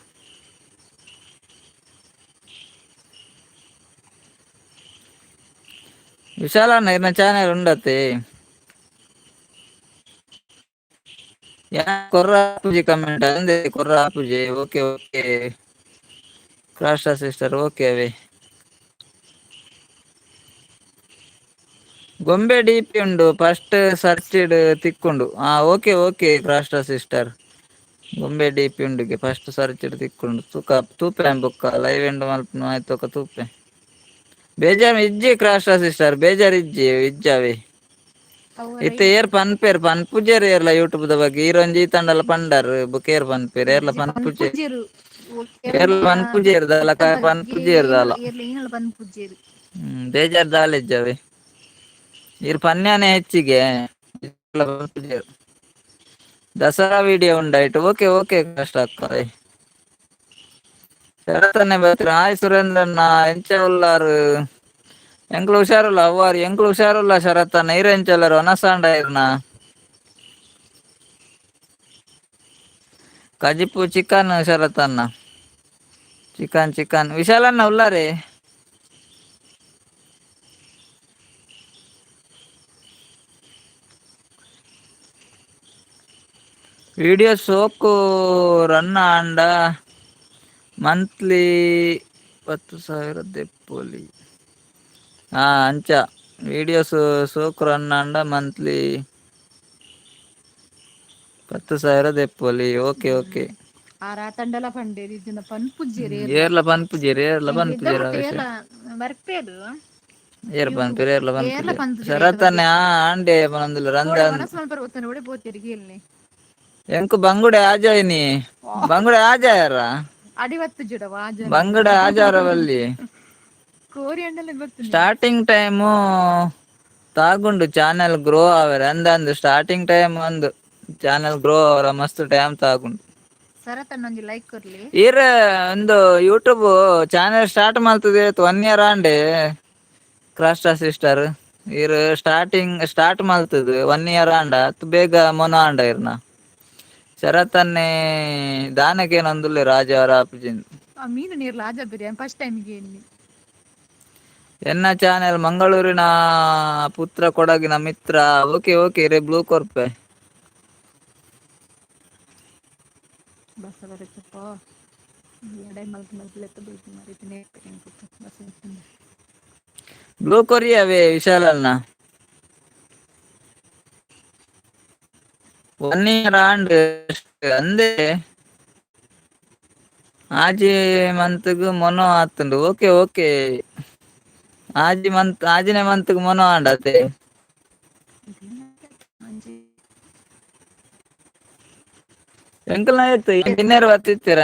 S1: ವಿಶಾಲಣ್ಣ ಇರ್ನ ಚಾನೆಲ್ ಉಂಡತ್ತೆ. ಯಾ ಕೊರ್ರ ಪೂಜೆ ಕಮೆಂಟ್ ಅಂದೆ ಕೊರ್ರ ಪೂಜೆ. ಓಕೆ ಓಕೆ ಕ್ರಾಸ್ಟಾ ಸಿಸ್ಟರ್ ಓಕೆ ಅವೇ. ಗೊಂಬೆ ಡಿ ಪಿ ಉಂಡು ಫಸ್ಟ್ ಸರ್ಚ್ ತಿಕ್ಕೊಂಡು. ಹಾ ಓಕೆ ಓಕೆ ಕ್ರಾಸ್ಟಾ ಸಿಸ್ಟರ್ ಗೊಂಬೆ ಡಿ ಪಿ ಉಂಡುಗೆ ಫಸ್ಟ್ ಸರ್ಚ್ ತಿಕ್ಕೊಂಡು ತೂಕ ತೂಪೆ ಬೊಕ್ಕ ಲೈವ್ ಎಂಡ್ ಮಲ್ಪುನು ಆಯ್ತು ತೂಪೆ. ಬೇಜಾರ್ ಇಜ್ಜಿ ಕ್ರಾಸ್ಟಾ ಸಿಸ್ಟರ್ ಬೇಜಾರ್ ಇಜ್ಜಿ ಇಜ್ಜಾವೆ. ಇತ್ತೆ ಏರ್ ಪನ್ಪೇರ್ ಪನ್ಪುಜೆರ್ ಏರ್ಲ ಯೂಟ್ಯೂಬ್ ದ ಬಗ್ಗೆ ಈರೊಂಜಿ ತಂಡಲ ಪಂಡರ್ ಬೊಕ ಏರ್ ಪನ್ಪೇರ್ ಏರ್ಲ ಪನ್ಪುಜೆರ್. ಏರ್ಲ ಪನ್ಪುಜೆರ್ ದಾಲ ಪನ್ಪುಜೆರ್ ದಾಲ. ಬೇಜಾರ್ ದಾಲ ಇಜ್ಜಾವೆ. ಈರ್ ಪನ್ಯಾನೆ ಹೆಚ್ಚಿಗೆ ಪನ್ಪುಜೆರ್. ದಸರಾ ವಿಡಿಯೋ ಉಂಡಾಯ್ತು ಓಕೆ ಓಕೆ ಕಷ್ಟ ಅಕ್ಕ. ಶರತ್ತನ್ನೇ ಬತ್ತರ ಹಾಯ್ ಸುರೇಂದ್ರಣ್ಣ ಎಂಚ ಉಲ್ಲಾರು ಎಂಕ್ಲು ಹುಷಾರುಲ್ಲ ಅವ್ವಾರು ಎಂಕ್ಲು ಹುಷಾರುಲ್ಲ ಶರತ್ತಣ್ಣ ಇರ್ ಎಂಚ ಉಲ್ಲಾರು ವನಸಾಂಡ ಇರ್ನ. ಕಜಿಪು ಚಿಕನ್ ಶರತ್ತಣ್ಣ ಚಿಕನ್ ಚಿಕನ್ ವಿಶಾಲಣ್ಣ ಉಲ್ಲಾರೆ. ವಿಡಿಯೋ ಸೋಕು ರನ್ ಆಂಡ ಮಂತ್ಲಿ 10,000 ದೆಪ್ಪೊಲಿ. ಹಾ ಅಂಚ ವಿಡಿಯೋಸ್ ಸೋಕು ರನ್ ಆಂಡ ಮಂತ್ಲಿ 10,000 ದೆಪ್ಪೊಲಿ. Okay okay.
S2: ಆರ ತಂಡಲ ಪಂಡೇರ್ ಇಜ್ಜಿಂಡ ಪನ್ಪುಜೆರ್.
S1: ಏರ್ಲ ಪನ್ಪುಜೆರ್ ಏರ್ಲ ಪನ್ಪುಜೆರ್
S2: ಏರ್ಲ ಬರ್ಪೇರು.
S1: ಏರ್ ಪನ್ಪೆರ್ ಏರ್ಲ
S2: ಏರ್ಲ
S1: ಪನ್ಪುಜೆರ್
S2: ಪನ್ಪುಜೆರ್
S1: ಶರತ್ತನ್ನೇ ಆ ಆಂಡೆ ಪನೊಂದುಲ್ಲ ರಂದ.
S2: ಮನಸ್ ಮಲ್ಪರೆ ಗೊತ್ತುಂಡು ಒಡೆ ಪೋತೆರ್ ಕೇಲ್ನೆ.
S1: ಎಂಕ್ ಬಂಗುಡೆ ಆಜಾಯಿನಿ ಬಂಗುಡೆ ಆಜಾಯರ.
S2: ಅಡಿವತ್ತು ಜುಡ ವಾಜನ.
S1: ಬಂಗುಡೆ ಆಜಾರ ಬಲ್ಲಿ.
S2: ಕೋರಿ ಅಂಡಲ ಗೊತ್ತುಂಡು.
S1: ಸ್ಟಾರ್ಟಿಂಗ್ ಟೈಮು ತಾಗುಂಡು ಚಾನೆಲ್ ಗ್ರೋ ಆವರೆ ಅಂದ ಅಂದ್ ಸ್ಟಾರ್ಟಿಂಗ್ ಟೈಮ್ ಅಂದ್ ಚಾನೆಲ್ ಗ್ರೋ ಅವರ ಮಸ್ತ್ ಟೈಮ್ ತಾಗುಂಡು.
S2: ಶರತ್ತಣ್ಣ ಒಂಜಿ ಲೈಕ್ ಕೊರ್ಲಿ.
S1: ಈರ್ ಒಂದು ಯೂಟ್ಯೂಬ್ ಚಾನೆಲ್ ಸ್ಟಾರ್ಟ್ ಮಲ್ತದೆ 1 ಇಯರ್ ಆಂಡೆ ಕ್ರಾಸ್ಟಾ ಸಿಸ್ಟರ್. ಈರ್ ಸ್ಟಾರ್ಟಿಂಗ್ ಸ್ಟಾರ್ಟ್ ಮಲ್ತದು 1 ಇಯರ್ ಆಂಡ ಅತ್ ಬೇಗ ಮೊನ ಆಂಡ ಇರ್ನ. ಶರತ್ತನ್ನೇ ದಾನಕೇನೊಂದುಲ್ಲೆ ರಾಜ ಅವರ ಆಪುಜಿಂದ್.
S2: ಆ ಮೀನು ನೀರ್ಲ ಆಜ ಬೇರೆ ಫಸ್ಟ್ ಟೈಮ್ ಗೆ
S1: ಎನ್ನ ಚಾನೆಲ್ ಮಂಗಳೂರಿನ ಪುತ್ರ ಕೊಡಗಿನ ಮಿತ್ರ. ಓಕೆ ಓಕೆ ರೇ ಬ್ಲೂ ಕೊರ್ಪೆ.
S2: ಬಸ್ ಬರತ್ತಪ್ಪ ಎಡೆ ಮಲ್ತ್ ಮಲ್ತ್ ಲೆತ್ತ ಬೀಳ್ತು ಮರಿತೀನಿ ಬಸ್.
S1: ಬ್ಲೂ ಕೊರಿಯಾವೇ ವಿಶಾಲಣ್ಣ. 1 ಇಯರ್ ಆಂಡ್ ಅಂದೆ ಆಜಿ ಮಂತ್ಗ್ ಮೊನೊ ಆತುಂಡು. ಓಕೆ ಓಕೆ ಆಜಿ ಮಂತ್ ಆಜಿನ ಮಂತ್ಗ್ ಮೊನೊ ಆಂಡತೆ. ಎಂಕಲ್ನ ಆಯ್ತು dinner ಬತ್ತಿತ್ತೀರ.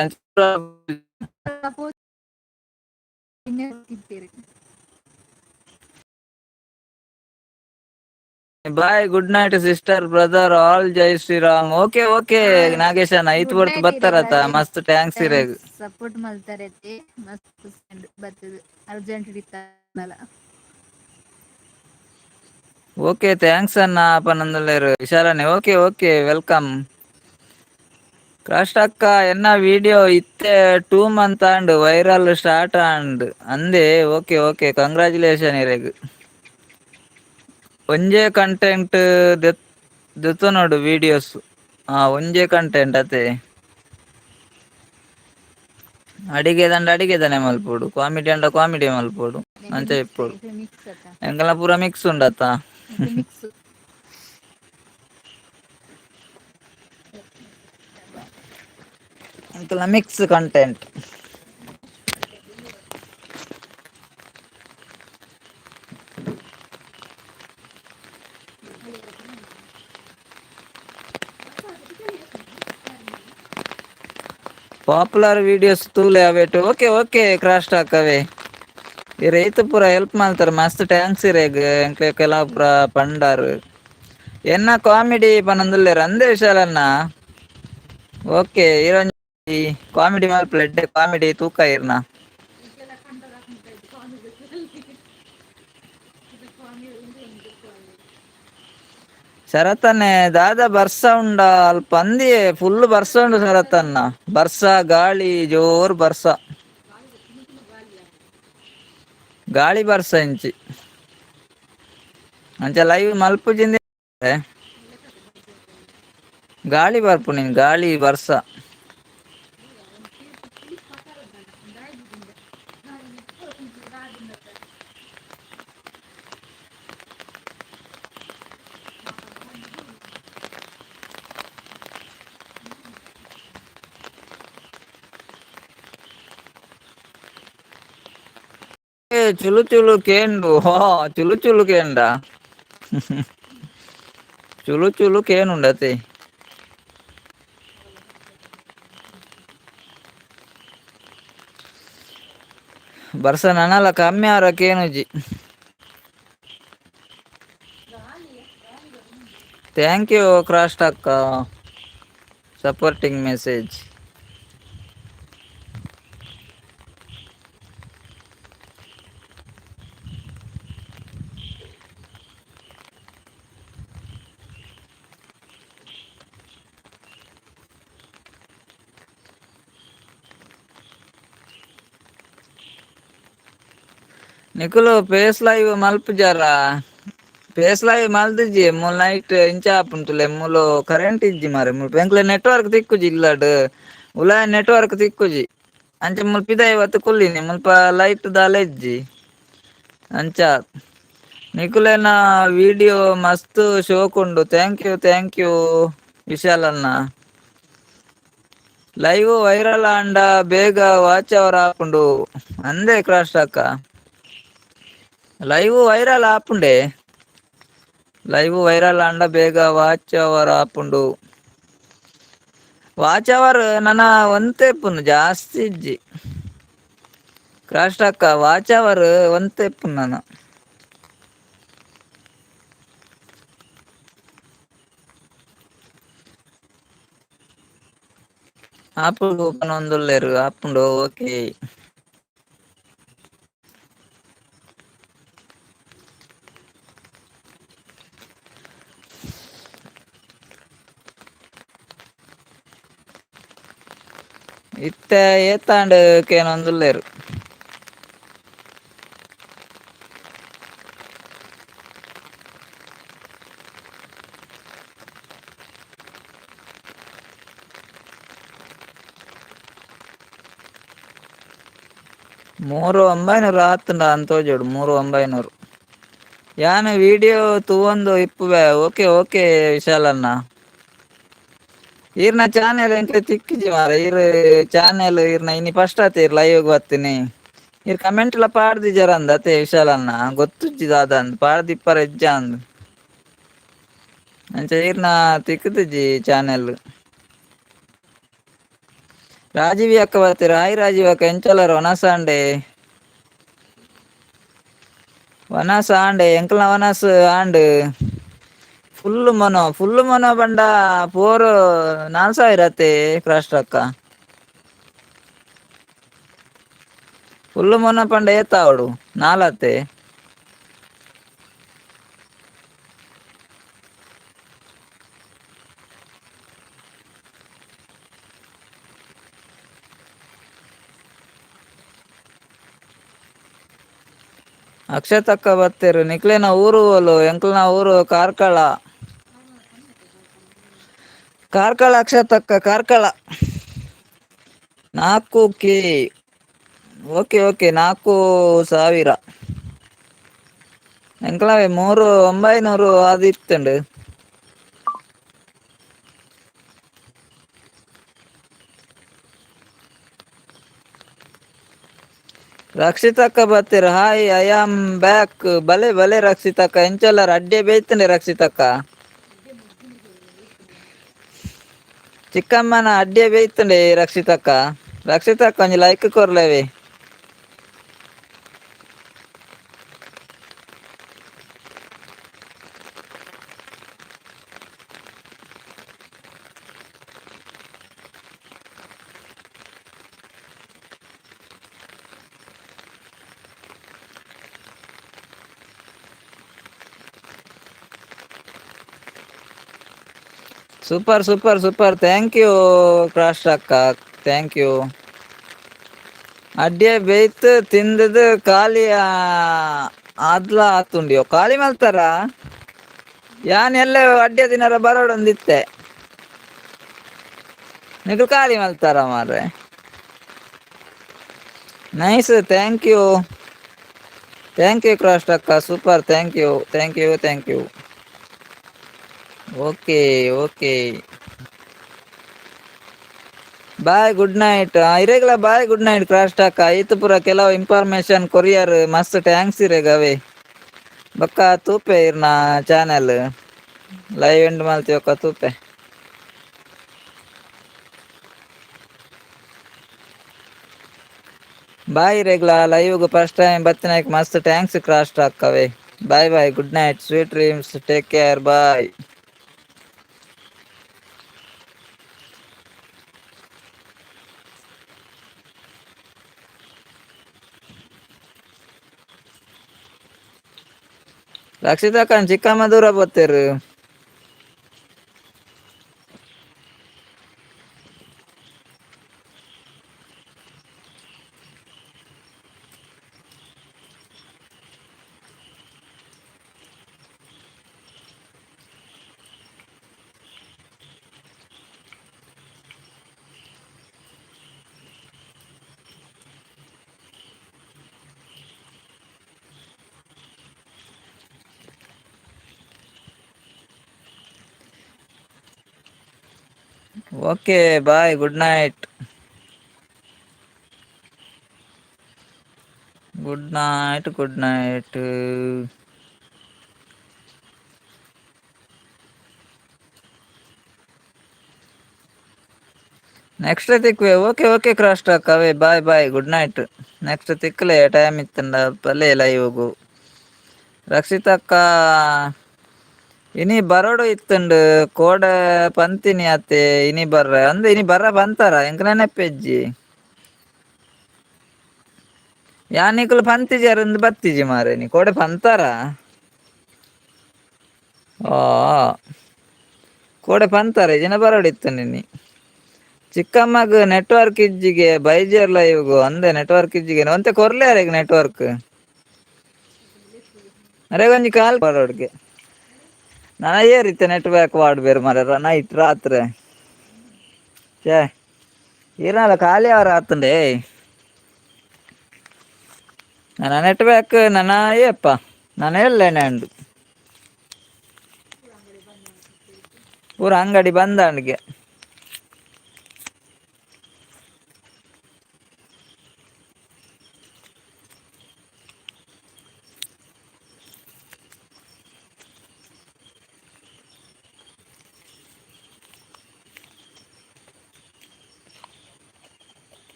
S1: Bye good night sister brother all Jai Shriram. Okay okay Nagesha ಐತ್
S2: ಗುಡ್
S1: ಬರ್ತ
S2: ನೈಟ್
S1: ಬರ್ತಾರತ ಮಸ್ತ್ thanks ಇರೆಗ್.
S2: ಸಪೋರ್ಟ್ ಮಲ್ತಾರೆ ಮಸ್ತ್ ಬರ್ತದೆ ಅರ್ಜೆಂಟ್ ಹಿಡಿತಾನಲ್ಲ.
S1: ಓಕೆ thanks ಅಣ್ಣ ಪನಂದುಲ್ಲೆರ್ ವಿಶಾಲನೆ. Okay okay welcome. ಕ್ರಾಸ್ಟಕ್ಕ ಎನ್ನ ವಿಡಿಯೋ ಇತ್ತೆ 2 month and viral start and ಅಂದೆ. ಓಕೆ ಓಕೆ, ಕಂಗ್ರಾಚುಲೇಷನ್ ಇರೆಗ್. ಒಂಜೇ ಕಂಟೆಂಟ್ ದೆತ್ತೊನೊಡು ವೀಡಿಯೋಸ್. ಹಾ, ಒಂಜೇ ಕಂಟೆಂಟ್ ಅತೆ. ಅಡಿಗೆ ದಂಡ ಅಡಿಗೆದನೆ ಮಲ್ಪೊಡು, ಕಾಮಿಡಿ ಅಂಡ ಕಾಮಿಡಿ ಮಲ್ಪೊಡು, ಅಂಚ ಇಪ್ಪೊಡು.
S2: ಮಿಕ್ಸ್ ಅತ್ತ.
S1: ಎಂಕಲ್ನ ಪೂರ ಮಿಕ್ಸ್ ಉಂಡತ್ತ.
S2: ಮಿಕ್ಸ್.
S1: ಎಂಕಲ್ನ ಮಿಕ್ಸ್ ಕಂಟೆಂಟ್. ಪಾಪ್ಯುಲರ್ ವಿಡಿಯೋಸ್ ತೂಲೆ ಅವೇಟ್. ಓಕೆ ಓಕೆ ಕ್ರಾಸ್ಟ್ ಹಾಕವೆ. ಈ ರೈತ ಪೂರ ಹೆಲ್ಪ್ ಮಾಡ್ತಾರೆ, ಮಸ್ತ್ thanks ಇರೆಗ್. ಎಂಕ್ಲೆ ಕೆಲವು ಪೂರ ಪಂಡಾರು ಎನ್ನ ಕಾಮಿಡಿ ಪನೊಂದುಲ್ಲೆರ್ ಅಂದೆ ವಿಶಾಲನ್ನ. ಓಕೆ, ಇರೊಂಜಿ ಕಾಮಿಡಿ ಮಲ್ಪಲೆ, ಎಡ್ಡೆ ಕಾಮಿಡಿ ತೂಕ ಇರ್ನ. ಶರತನ್ನೇ ದಾದಾ ಬರ್ಸ ಉಂಡ ಅಲ್ಪ ಅಂದಿಯೇ? ಫುಲ್ ಬರ್ಸ ಉಂಡು ಶರತನ್ನ, ಬರ್ಸ ಗಾಳಿ, ಜೋರ್ ಬರ್ಸ ಗಾಳಿ ಬರ್ಸ ಇಂಚಿ. ಅಂಚ ಲೈವ್ ಮಲ್ಪುಜಿಂದ ಗಾಳಿ ಬರ್ಪು ನೀನ್ ಗಾಳಿ ಬರ್ಸ. ಏ ಚುಲು ಚುಲು ಕೇಂಡು. ಹೋ, ಚುಲು ಚುಲು ಕೇಂಡ, ಚುಲು ಚುಲು ಕೇನುಂಡತೆ. ಬರ್ಸ ನನಲ ಕಮ್ಮಿ ಆರ ಕೇನುಜಿ. Thank you ಕ್ರಾಸ್ಟ್ ಅಕ್ಕ, ಸಪೋರ್ಟಿಂಗ್ ಮೆಸೇಜ್. ನಿಕುಲು ಫೇಸ್ ಲೈವ್ ಮಲ್ಪುಜಾರ? ಫೇಸ್ ಲೈವ್ ಮಲ್ದಿಜಿ. ಮೂಲು ನೈಟ್ ಇಂಚ ಆಪುಂಡು. ಮೂಲು ಕರೆಂಟ್ ಇಜ್ಜಿ ಮಾರೆ. ಮುಲ್ಪ ಎಂಕ್ಲೆ ನೆಟ್ವರ್ಕ್ ತಿಕ್ಕುಜಿ. ಇಲ್ಲಡ್ ಉಲಾಯ ನೆಟ್ವರ್ಕ್ ತಿಕ್ಕುಜಿ. ಅಂಚ ಮುಲ್ಪ ಪಿದಾಯಿ ಬತ್ತ್ ಕುಲ್ಲಿನಿ. ಮುಲ್ಪ ಲೈಟ್ ದಾಲ ಇಜ್ಜಿ ಅಂಚ. ನಿಕುಲೆನ ವಿಡಿಯೋ ಮಸ್ತ್ ಶೋಕ್ ಉಂಡು. Thank you, thank you ವಿಶಾಲಣ್ಣ. Live viral ಆಂಡ ಬೇಗ ವಾಚ್ ಅವರ್ ಆಪುಂಡು ಅಂದೆ ಕ್ರಾಸ್ಟ್ ಅಕ್ಕ. ಲೈವ್ ವೈರಲ್ ಆಪುಂಡೆ. ಲೈವ್ ವೈರಲ್ ಆಂಡ ಬೇಗ ವಾಚ್ ಅವರ್ ಆಪುಂಡು. ವಾಚ್ ಅವರ್ ನನ ಒಂತೆ ಇಪ್ಪುನು, ಜಾಸ್ತಿ ಇಜ್ಜಿ ಕ್ರಾಸ್ಟ್ ಅಕ್ಕ. ವಾಚ್ ಅವರ್ ಒಂತೆ ಇಪ್ಪುನು ನನ. ಆಪುಂಡು ಪನೊಂದುಲ್ಲೆರ್, ಆಪುಂಡು. ಓಕೆ. ಇತ್ತೆ ಏತಾಂಡ್ ಕೇನೊಂದುಲ್ಲೆರ್. 3900 ಆತ್ಂಡ ಅಂತ ತೋಜೋಡು. 3900. ಯಾನ್ ವಿಡಿಯೋ ತೂವೊಂದು ಇಪ್ಪುವೆ. ಓಕೆ ಓಕೆ ವಿಶಾಲಣ್ಣ. ಈರ್ನ ಚಾನೆಲ್ ಎಂಕ್ಲೆ ತಿಕ್ಕಿಜಿ ಮಾರ. ಈರ್ ಚಾನೆಲ್ ಈರ್ನ ಇನಿ ಫಸ್ಟ್ ಆತ ಈರ್ ಲೈವ್ ಬತ್ತೀನಿ. ಈರ್ ಕಮೆಂಟ್ ಲ ಪಾಡ್ದಿಜಾರ ಅಂದ ಅತೆ ವಿಶಾಲಣ್ಣ. ಗೊತ್ತುಜ್ಜಿ ದಾದ ಅಂದ್, ಪಾಡ್ದಿಪ್ಪರ ಇಜ್ಜ ಅಂದ್. ಅಂಚ ಈರ್ನ ತಿಕ್ಕುದಿಜಿ ಚಾನೆಲ್. ರಾಜೀವಿ ಅಕ್ಕ ಬರ್ತೀರ. ಹಾಯ್ ರಾಜೀವ್ ಅಕ್ಕ, ಎಂಚೊಲ್ಲರ್? ವನಸ ಅಂಡೆ? ವನಸ ಆಂಡೆ. ಎಂಕಲ್ನ ವನಸ್ ಆಂಡ್. ಫುಲ್ ಮನೋ, ಫುಲ್ ಮನೋ ಬಂಡ ಪೋರು 4000 ಅತ್ತೆ ಕ್ರಾಸ್ಟ್ ಅಕ್ಕ. ಫುಲ್ ಮೊನ ಪಂಡ ಏತಾವಡು? ನಾಲತ್ತೆ. ಅಕ್ಷತಕ್ಕ ಬತ್ತೆರ್, ನಿಕ್ಲೆನ ಊರು ಓಲು? ಎಂಕ್ಲೆನ ಊರು Karkala. Karkala ಅಕ್ಷತಕ್ಕ, Karkala. 4K. Okay okay, 4000. ಎಂಕ್ಲವೆ 3900 ಅದು ಇತ್ತಂಡು. ರಕ್ಷಿತಕ್ಕ ಬತ್ತೆರ್, ಹಾಯ್ I am back. ಬಲೆ ಬಲೆ ರಕ್ಷಿತಕ್ಕ, ಎಂಚೆಲ್ಲರ ಅಡ್ಡೆ ಬೇಯ್ತಂಡೆ ರಕ್ಷಿತಕ್ಕ. ಚಿಕ್ಕಮ್ಮನ ಅಡ್ಡೆ ಬೇಯ್ತಂಡೆ ರಕ್ಷಿತಕ್ಕ. ರಕ್ಷಿತಕ್ಕ ಒಂಜಿ ಲೈಕ್ ಕೊರ್ಲೇವಿ. Super super super, thank you crash ಅಕ್ಕ, thank you. ಅಡ್ಡೆ ಬೇಯ್ತು ತಿಂದದು ಖಾಲಿ ಆದ್ಲ ಆತುಂಡಿಯೋ ಖಾಲಿ ಮಲ್ತಾರ. ಯಾನ್ ಎಲ್ಲ ಅಡ್ಡೆ ದಿನರ ಬರೋಡೊಂದಿತ್ತೆ, ನಿಕ್ಲು ಖಾಲಿ ಮಲ್ತಾರ ಮಾರ್ರೆ. Nice, thank you thank you crash ಅಕ್ಕ, super, thank you thank you thank you. Okay okay, bye, good night. ಇರೇಗ್ಲ bye, good night crash ಅಕ್ಕ. ಈತ ಪೂರ ಕೆಲವು ಇನ್ಫಾರ್ಮೇಶನ್ ಕೊರಿಯರ್, ಮಸ್ತ್ thanks ಇರೇಗ ಅವೇ. ಬೊಕ್ಕ ತೂಪೆ ಇರ್ನ ಚಾನೆಲ್ ಲೈವ್ ಎಂಡ್ ಮಲ್ತಿ ಬೊಕ್ಕ ತೂಪೆ. ಬಾಯ್ ರೆಗ್ಲಾ, ಲೈವ್ ಫಸ್ಟ್ ಟೈಮ್ ಬತ್ತಿನಾಯ್ಕ ಮಸ್ತ್ thanks crash ಅಕ್ಕವೇ. Bye bye, good night, sweet dreams, take care, bye. ರಕ್ಷಿತಕ್ಕ ಚಿಕ್ಕಮ್ಮ ದೂರ ಬತ್ತೇರು. Okay bye, good night. Good night, good night. Next ತಿಕ್ವೆ. Okay okay crash ಅವೇ, bye bye, good night. Next ತಿಕ್ಕಲೆ, time ಇತ್ತಂಡ ಬಲ್ಲೆ ಲೈವ್ಗು. ರಕ್ಷಿತಕ್ಕ ಇನಿ ಬರೋಡು ಇತ್ತುಂಡು ಕೋಡೆ ಪಂತಿನಿ ಅತ್ತೆ. ಇನಿ ಬರ್ರ ಅಂದ್, ಇನಿ ಬರ್ರ ಬಂತಾರ ಎಂಕ್ ನೆನಪೆಜ್ಜಿ. ಯಾನ್ ನಿಕುಲು ಪಂತಿಜಾರಂದು ಬತ್ತಿಜಿ ಮಾರೆ. ನೀ ಕೋಡೆ ಪಂತಾರ? ಆ ಕೋಡೆ ಪಂತಾರ ಜನ ಬರೋಡು ಇತ್ತು ನಿನ್ನಿ. ಚಿಕ್ಕಮ್ಮಗ್ ನೆಟ್ವರ್ಕ್ ಇಜ್ಜಿಗೆ ಬೈಜರ್ಲ ಇವ್ಗು ಅಂದೆ. ನೆಟ್ವರ್ಕ್ ಇಜ್ಜಿಗೆ ಒಂತೆ ಕೊರ್ಲೆ ಅರೆಗ್ ನೆಟ್ವರ್ಕ್. ಅರೆ ಒಂಜಿ ಕಾಲ್ ಬರೋಡ್ಗೆ ನನ ಏರಿತ್ತೆ ನೆಟ್ವರ್ಕ್ ವಾಡ್ಬೇರು ಮಾರ್ರೆ ನೈಟ್ ರಾತ್ರೆ. ಛೇ, ಈರ್ನಲ ಖಾಲಿ ಅವರ ಆತುಂಡೆ ನನ್ನ ನೆಟ್ವರ್ಕ್. ನನ್ನ ಏಪ್ಪ ನಾನು ಎಲ್ಲೇನೆ ಉಂಡು ಪೂರ ಅಂಗಡಿ ಬಂದಾಂಡ್ಗೆ.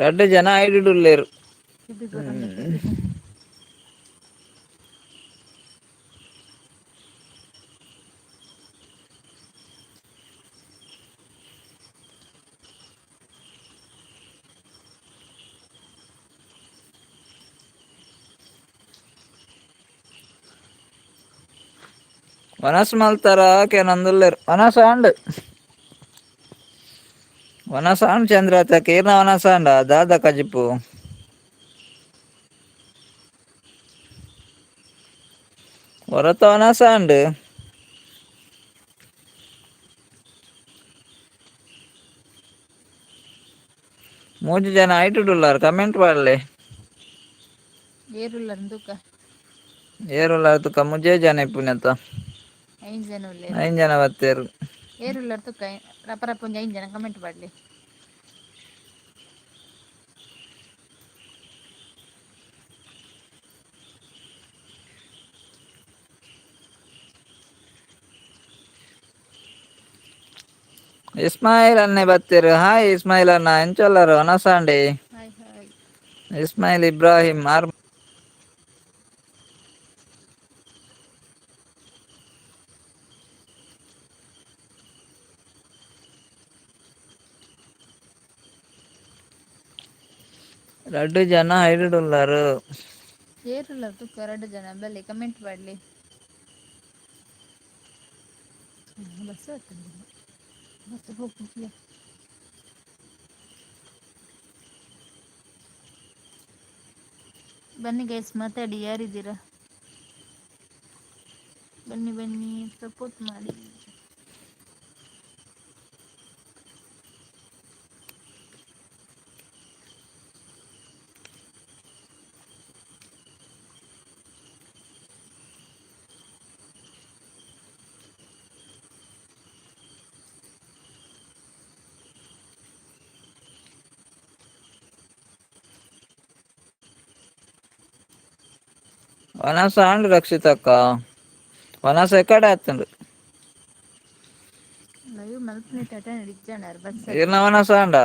S1: ರಡ್ಡ್ ಜನ ಐಡಿಡುಲ್ಲೇರು. ವನಸ್ ಮಲ್ತಾರ ಕೇನಂದುಲ್ಲೆರ್ ವನಸ್ ಆಂಡ್ ವನಸ್ ಆಂಡ್ ಚಂದ್ರಾತ ಕೀರ್ನ ವನಸ್ ಆಂಡ ದಾದ ಕಜಿಪು ಹೊರತ ವನಸ್ ಆಂಡ್ ಮೂಜಿ ಜನ ಐಟುಡುಲ್ಲಾರ್ ಕಮೆಂಟ್ ಪಾಡ್ಲೆ.
S2: ಏರುಲ್ಲರ್ ತೂಕ.
S1: ಏರುಲ್ಲಾರ್ ತುಕ ಮುಜೆ ಜನ ಇಪ್ಪುನೆತ.
S2: ಐನ್ ಜನ ಉಲ್ಲೆರ್.
S1: ಐನ್ ಜನ ಬತ್ತೆರ್.
S2: ಏರುಲ್ಲರ್ ತುಕ ರಪ ರಪ ಒಂಜಿ ಐನ್ ಜನ ಕಮೆಂಟ್ ಪಾಡ್ಲೆ.
S1: ಇಸ್ಮಾಯಿಲ್ ಅನ್ನೆ ಬತ್ತೆರ್ ಹಾಯ್ ಇಸ್ಮಾಯಿಲ್ ಅಣ್ಣ ಎಂಚೊಲ್ಲರ್ ವನಸಾಂಡೆ.
S2: Hi hi.
S1: Ismail Ibrahim R ರಡ್ಡ್ ಜನ ಐಡುಡುಲ್ಲರ್.
S2: ಏರುಲ್ಲರ್ ತುಕ ರಡ್ಡ್ ಜನ ಬಲೆ ಕಮೆಂಟ್ ಪಾಡ್ಲೆ. ಬಸ್ ಬತ್ತುಂಡು ಬಸ್ ಪೋಪುಜಿ. ಬನ್ನಿ ಗೈಸ್ ಮಾತಾಡಿ ಯಾರಿದ್ದೀರಾ. ಬನ್ನಿ ಬನ್ನಿ ಸಪೋರ್ಟ್ ಮಾಡಿ.
S1: ವನಸ್ ಆಂಡ್ ರಕ್ಷಿತಕ್ಕ ವನಸ್ ಎಕಡೆ ಆತುಂಡು.
S2: ಲೈವ್ ಮಲ್ಪುನೆಟ್ ಅಟೆಂಡ್ ಇಜ್ಜಾಂಡಾರ್ ಬಸ್
S1: ಈರ್ನ
S2: ಹತ್ತುನ.
S1: ವನಸ್ ಆಂಡ.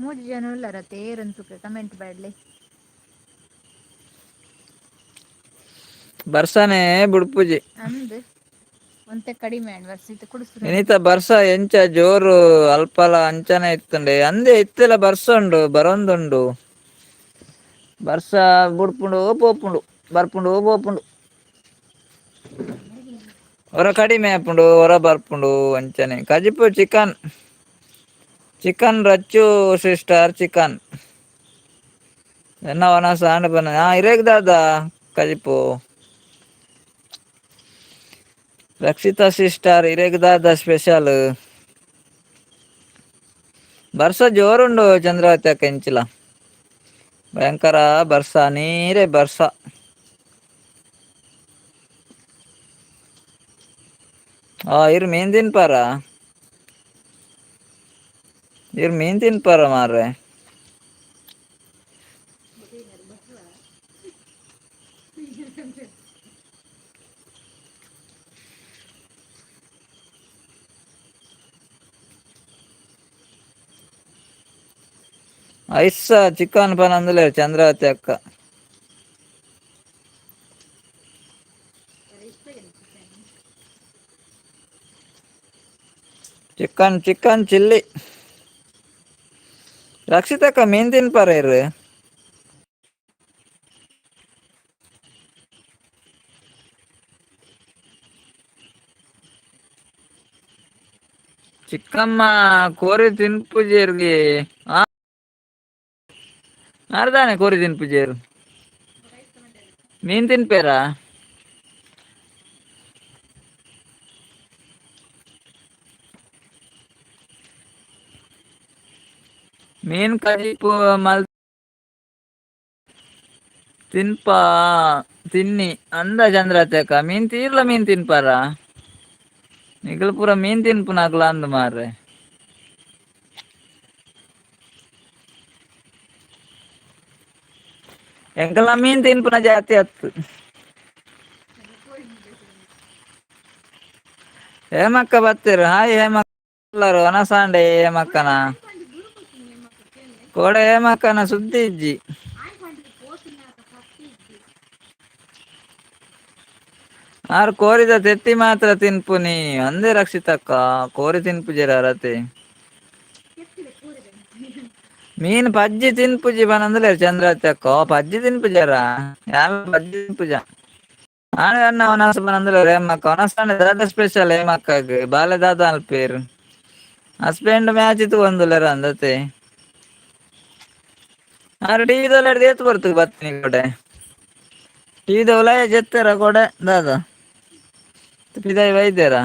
S2: ಮೂಜಿ ಜನ ಉಲ್ಲರತ್ತೆ ಏರುಂದ್ ತೂಕ ಕಮೆಂಟ್ ಪಾಡ್ಲೆ.
S1: ಬರ್ಸನೆ ಬುಡ್ಪುಜಿ.
S2: ಅಂದ್ ಒಂತೆ ಕಡಿಮೆ ಆಂಡ್ ಬರ್ಸ ಇತ್ತೆ ಕುಡ ಸುರು
S1: ಇನಿತ
S2: ಆಂಡ್.
S1: ಬರ್ಸ ಎಂಚ ಜೋರು ಅಲ್ಪಲ ಅಂಚನೆ ಇತ್ತುಂಡೆ ಅಂದೆ ಇತ್ತೆಲ ಬರ್ಸ ಉಂಡು ಬರೊಂದುಂಡು. ಬರ್ಸ ಬುಡ್ಪುಂಡು ಪೋಪುಂಡು ಬರ್ಪುಂಡು ಪೋಪುಂಡು. ಒರ ಕಡಿಮೆ ಆಪುಂಡು ಒರ ಬರ್ಪುಂಡು ಅಂಚನೆ ಕಜಿಪು chicken chicken Rachu sister chicken. ಎನ್ನ ವನಸ್ ಆಂಡ್ ಪನ್ನ ಆ ಇರೆಗ್ ದಾದ ಕಜಿಪು. ರಕ್ಷಿತಾ ಸಿಸ್ಟರ್ ಇರೆಗ್ ದಾದ ಸ್ಪೆಷಲ್. ಬರ್ಸ ಜೋರುಂಡು ಚಂದ್ರಾವತಿ ಅಕ್ಕ ಇಂಚಿಲ. ಭಯಂಕರ ಬರ್ಸ ನೀರೇ ಬರ್ಸ. ಆ ಇರ್ ಮೀನ್ ತಿನ್ಪಾರ ಇರ್ ಮೀನ್ ತಿನ್ಪಾರ ಮಾರ್ರೆ. ಐಸ ಚಿಕನ್ ಪನಂದುಲ್ಲೆರ್ ಚಂದ್ರಾವತಿ ಅಕ್ಕ. Chicken chicken chilli. ರಕ್ಷಿತಕ್ಕ ಮೀನ್ ತಿನ್ಪಾರ ಇರ್. ಚಿಕ್ಕಮ್ಮ ಕೋರಿ ತಿನ್ಪುಜೆರ್ಗೆ ಆ ಆರ್ದಾನೆ ಕೋರಿ ತಿನ್ಪುಜೆರ್ ಮೀನ್ ತಿನ್ಪೇರಾ. ಮೀನ್ ಕಜಿಪು ಮಲ್ ತಿನ್ಪ ತಿನ್ನಿ ಅಂದ ಚಂದ್ರತಕ್ಕ ಮೀನ್ ತೀರ್ಲ ಮೀನ್ ತಿನ್ಪಾರ ನಿಕಲ್ ಪೂರ ಮೀನ್ ತಿನ್ಪುನಕುಲು ಅಂದ್ ಮಾರ್ರೆ. ಎಂಕಲ್ನ ಮೀನ್ ತಿನ್ಪುನ ಜಾತಿ ಅತ್ತು. ಹೇಮಕ್ಕ ಬತ್ತೆರ್ ಹಾಯ್ ಹೇಮಕ್ಕ ವನಸಾಂಡೆ ಹೇಮಕ್ಕನ ಕೋಡೆ ಹೇಮಕ್ಕನ ಸುದ್ದಿ ಇಜ್ಜಿ. ಆರ್ ಕೋರಿದ ತೆತ್ತಿ ಮಾತ್ರ ತಿನ್ಪುನಿ ಅಂದೇ ರಕ್ಷಿತಕ್ಕ ಕೋರಿ ತಿನ್ಪುಜೆರ್ ಅರತೆ. ಮೀನು ಪಜ್ಜಿ ತಿನ್ಪುಜಿ ಬನಂದ್ರೆ ಚಂದ್ರತ್ತಕ್ಕೋ ಪಜ್ಜಿ ತಿನ್ಪುಜಾರ ಯಾರ ಪಜ್ಜಿ ತಿನ್ಪುಜ ಆನೆ ಅಣ್ಣ ಅವನಾಸ ಬನಂದ್ರೆ ರೇಮಕ್ಕ ಅವನಸ್ತಾನೆ ದಾದ ಸ್ಪೆಷಲ್ ಹೇಮಕ್ಕಾಗ ಬಾಲೆ ದಾದ ಅಲ್ಪೇರು ಹಸ್ಬೆಂಡ್ ಮ್ಯಾಚ್ ಇತ್ತು ಒಂದುಲ್ಲರ ಅಂದತೆ ಆರು ಟಿವಿ ದೊಲ್ಲ ಏತ್ ಬರ್ತದೆ ಬತ್ತೀನಿ ಕೊಡೆ ಟಿವಿ ದೊಲ ಜೆತ್ತರ ಕೊಡೆ ದಾದ ಪಿದಾಯಿ ವೈದ್ಯರ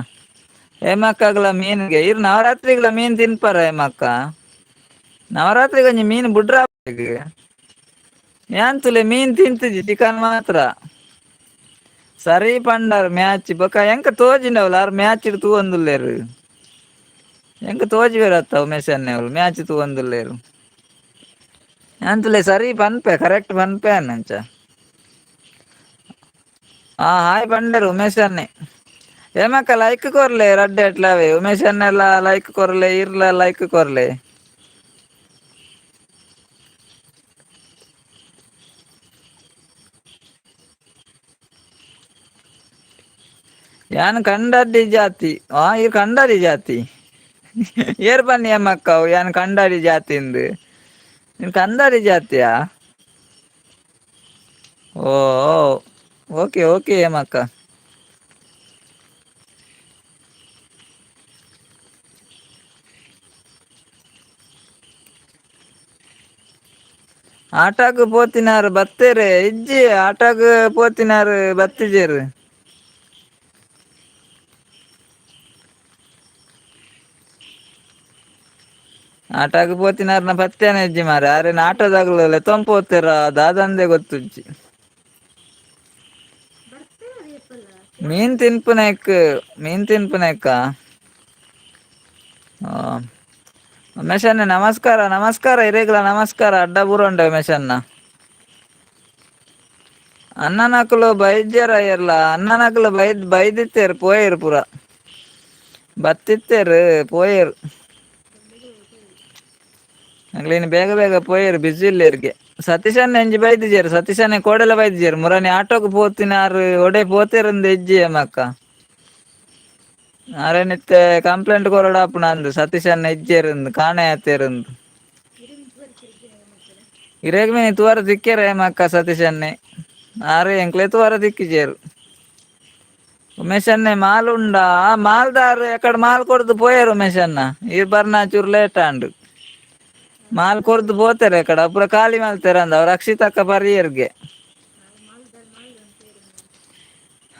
S1: ಹೇಮಕ್ಕಾಗಲ ಮೀನಿಗೆ ಇರ್ ನವರಾತ್ರಿಗಳ ಮೀನು ತಿನ್ಪಾರ ಹೇಮಕ್ಕ ನವರಾತ್ರಿ ಕೊಂಚ ಮೀನು ಬುಡ್ರ ಯಾಂತುಲೆ ಮೀನ್ ತಿಂತಿಜಿ ಚಿಕನ್ ಮಾತ್ರ ಸರಿ ಪಂಡಾರ್ ಮ್ಯಾಚ್ ಬೊಕ ಎಂಕ ತೋಜಿಂಡವಲ್ಲ ಆರ್ ಮ್ಯಾಚ್ ತೂವೊಂದುಲ್ಲೇರು ಎಂಕ ತೋಜಿ ಬೇರತ್ತ ಉಮೇಶ್ ಅವ್ರು ಮ್ಯಾಚ್ ತೂವೊಂದುಲ್ಲೇರು ಅಂತಲೇ ಸರಿ ಪನ್ಪೆ ಕರೆಕ್ಟ್ ಪನ್ಪೆ ಅಂಚ ಆ ಹಾಯ್ ಪಂಡರು ಉಮೇಶ್ ಅನ್ನೆ ಏಮಕ್ಕ ಲೈಕ್ ಕೊರ್ಲೆ ರಡ್ಡೆ ಎಟ್ಲಾವೆ ಉಮೇಶ್ ಅನ್ನೆಲ್ಲ ಲೈಕ್ ಕೊರ್ಲೆ ಇರ್ಲ ಲೈಕ್ ಕೊರ್ಲೆ ಯಾನ್ ಕಂಡಾಡಿ ಜಾತಿ ಆ ಇರ್ ಕಂಡಾಡಿ ಜಾತಿ ಏರ್ ಬನ್ನಿ ಅಮ್ಮಕ್ಕ ಯಾನ್ ಕಂಡಾಡಿ ಜಾತಿ ಇಂದು ನೀನು ಕಂದಾಡಿ ಜಾತಿಯಾ ಓ ಓಕೆ ಓಕೆ ಹೇಮಕ್ಕ ಆಟೋಗ್ ಪೋತಿನಾರು ಬತ್ತೇರೆ ಇಜ್ಜಿ ಆಟೋಗ್ ಪೋತಿನಾರು ಬತ್ತಿಜೇರು ಆಟೋಗ್ ಪೋತಿನಾರ್ನ ಪತ್ತೇನೆ ಇಜ್ಜಿ ಮಾರೆ ಆರೇನ ಆಟೋದಾಗ್ಲಲ್ಲ ತೊಂಪೋತೀರ ದಾದಂದೆ ಗೊತ್ತುಜ್ಜಿ ಮೀನ್ ತಿನ್ಪುನೆಕ್ ಮೀನ್ ತಿನ್ಪುನೆಕ್ಕ ಉಮೇಶಣ್ಣ ನಮಸ್ಕಾರ ನಮಸ್ಕಾರ ಇರೇಗ್ಲ ನಮಸ್ಕಾರ ಅಡ್ಡ ಬೂರುಂಡೆ ಉಮೇಶಣ್ಣ ಅಣ್ಣನಕುಲು ಬೈದ್ಯರ ಇರ್ಲ ಅಣ್ಣನಕುಲು ಬೈದ್ ಬೈದಿತ್ತೇರು ಪೋಯೇರು ಪೂರ ಬತ್ತಿತ್ತೇರು ಪೋಯೇರು ಅಗ್ಲೇನು ಬೇಗ ಬೇಗ ಪೋಯೇರು ಬಿಸಿ ಇಲ್ಲೇರಿಗೆ ಸತೀಶಣ್ಣ ಎಂಜಿ ಬೈದಿಜೇರು ಸತೀಶಣ್ಣ ಕೋಡೆಲ ಬೈದಿಜೇರು ಮುರಾನಿ ಆಟೋக்கு ಪೋತಿನಾರು ಒಡೆ ಪೋತೇರಂದು ಹೆಜ್ಜೆ ಅಮ್ಮಕ್ಕ ಆರೇನಿತ್ತೆ ಕಂಪ್ಲೇಂಟ್ ಕೊರಡಾಪುಣ ಅಂದು ಸತೀಶಣ್ಣ ಹೆಜ್ಜೇರಂದು ಕಾಣೆ ಆತೇರಂದು ಇರೇಗ ಮೀನಿ ತುವಾರ ತಿಕ್ಕೇರ ಏಮಕ್ಕ ಸತೀಶನ್ನೆ ಆರೆ ಎಂಕ್ಲೆ ತುವಾರ ತಿಕ್ಕಿಜೇರು ಉಮೇಶನ್ನೆ ಮಾಲ್ ಉಂಡಾ ಮಾಲ್ದಾರು ಎಕಡೆ ಮಾಲ್ ಕೊಡ್ದು ಪೋಯೇರು ಉಮೇಶಣ್ಣ ಈ ಬರ್ನಾ ಚೂರು ಲೇಟ್ ಆಂಡು ಮಾಲ್ ಕೊರ್ದು ಪೋತಾರೆ ಎಕಡೆ ಪೂರ ಖಾಲಿ ಮಲ್ತೇರ ಅಂದ ಅವ್ರು ರಕ್ಷಿತಕ್ಕ ಪರಿಯರ್ಗೆ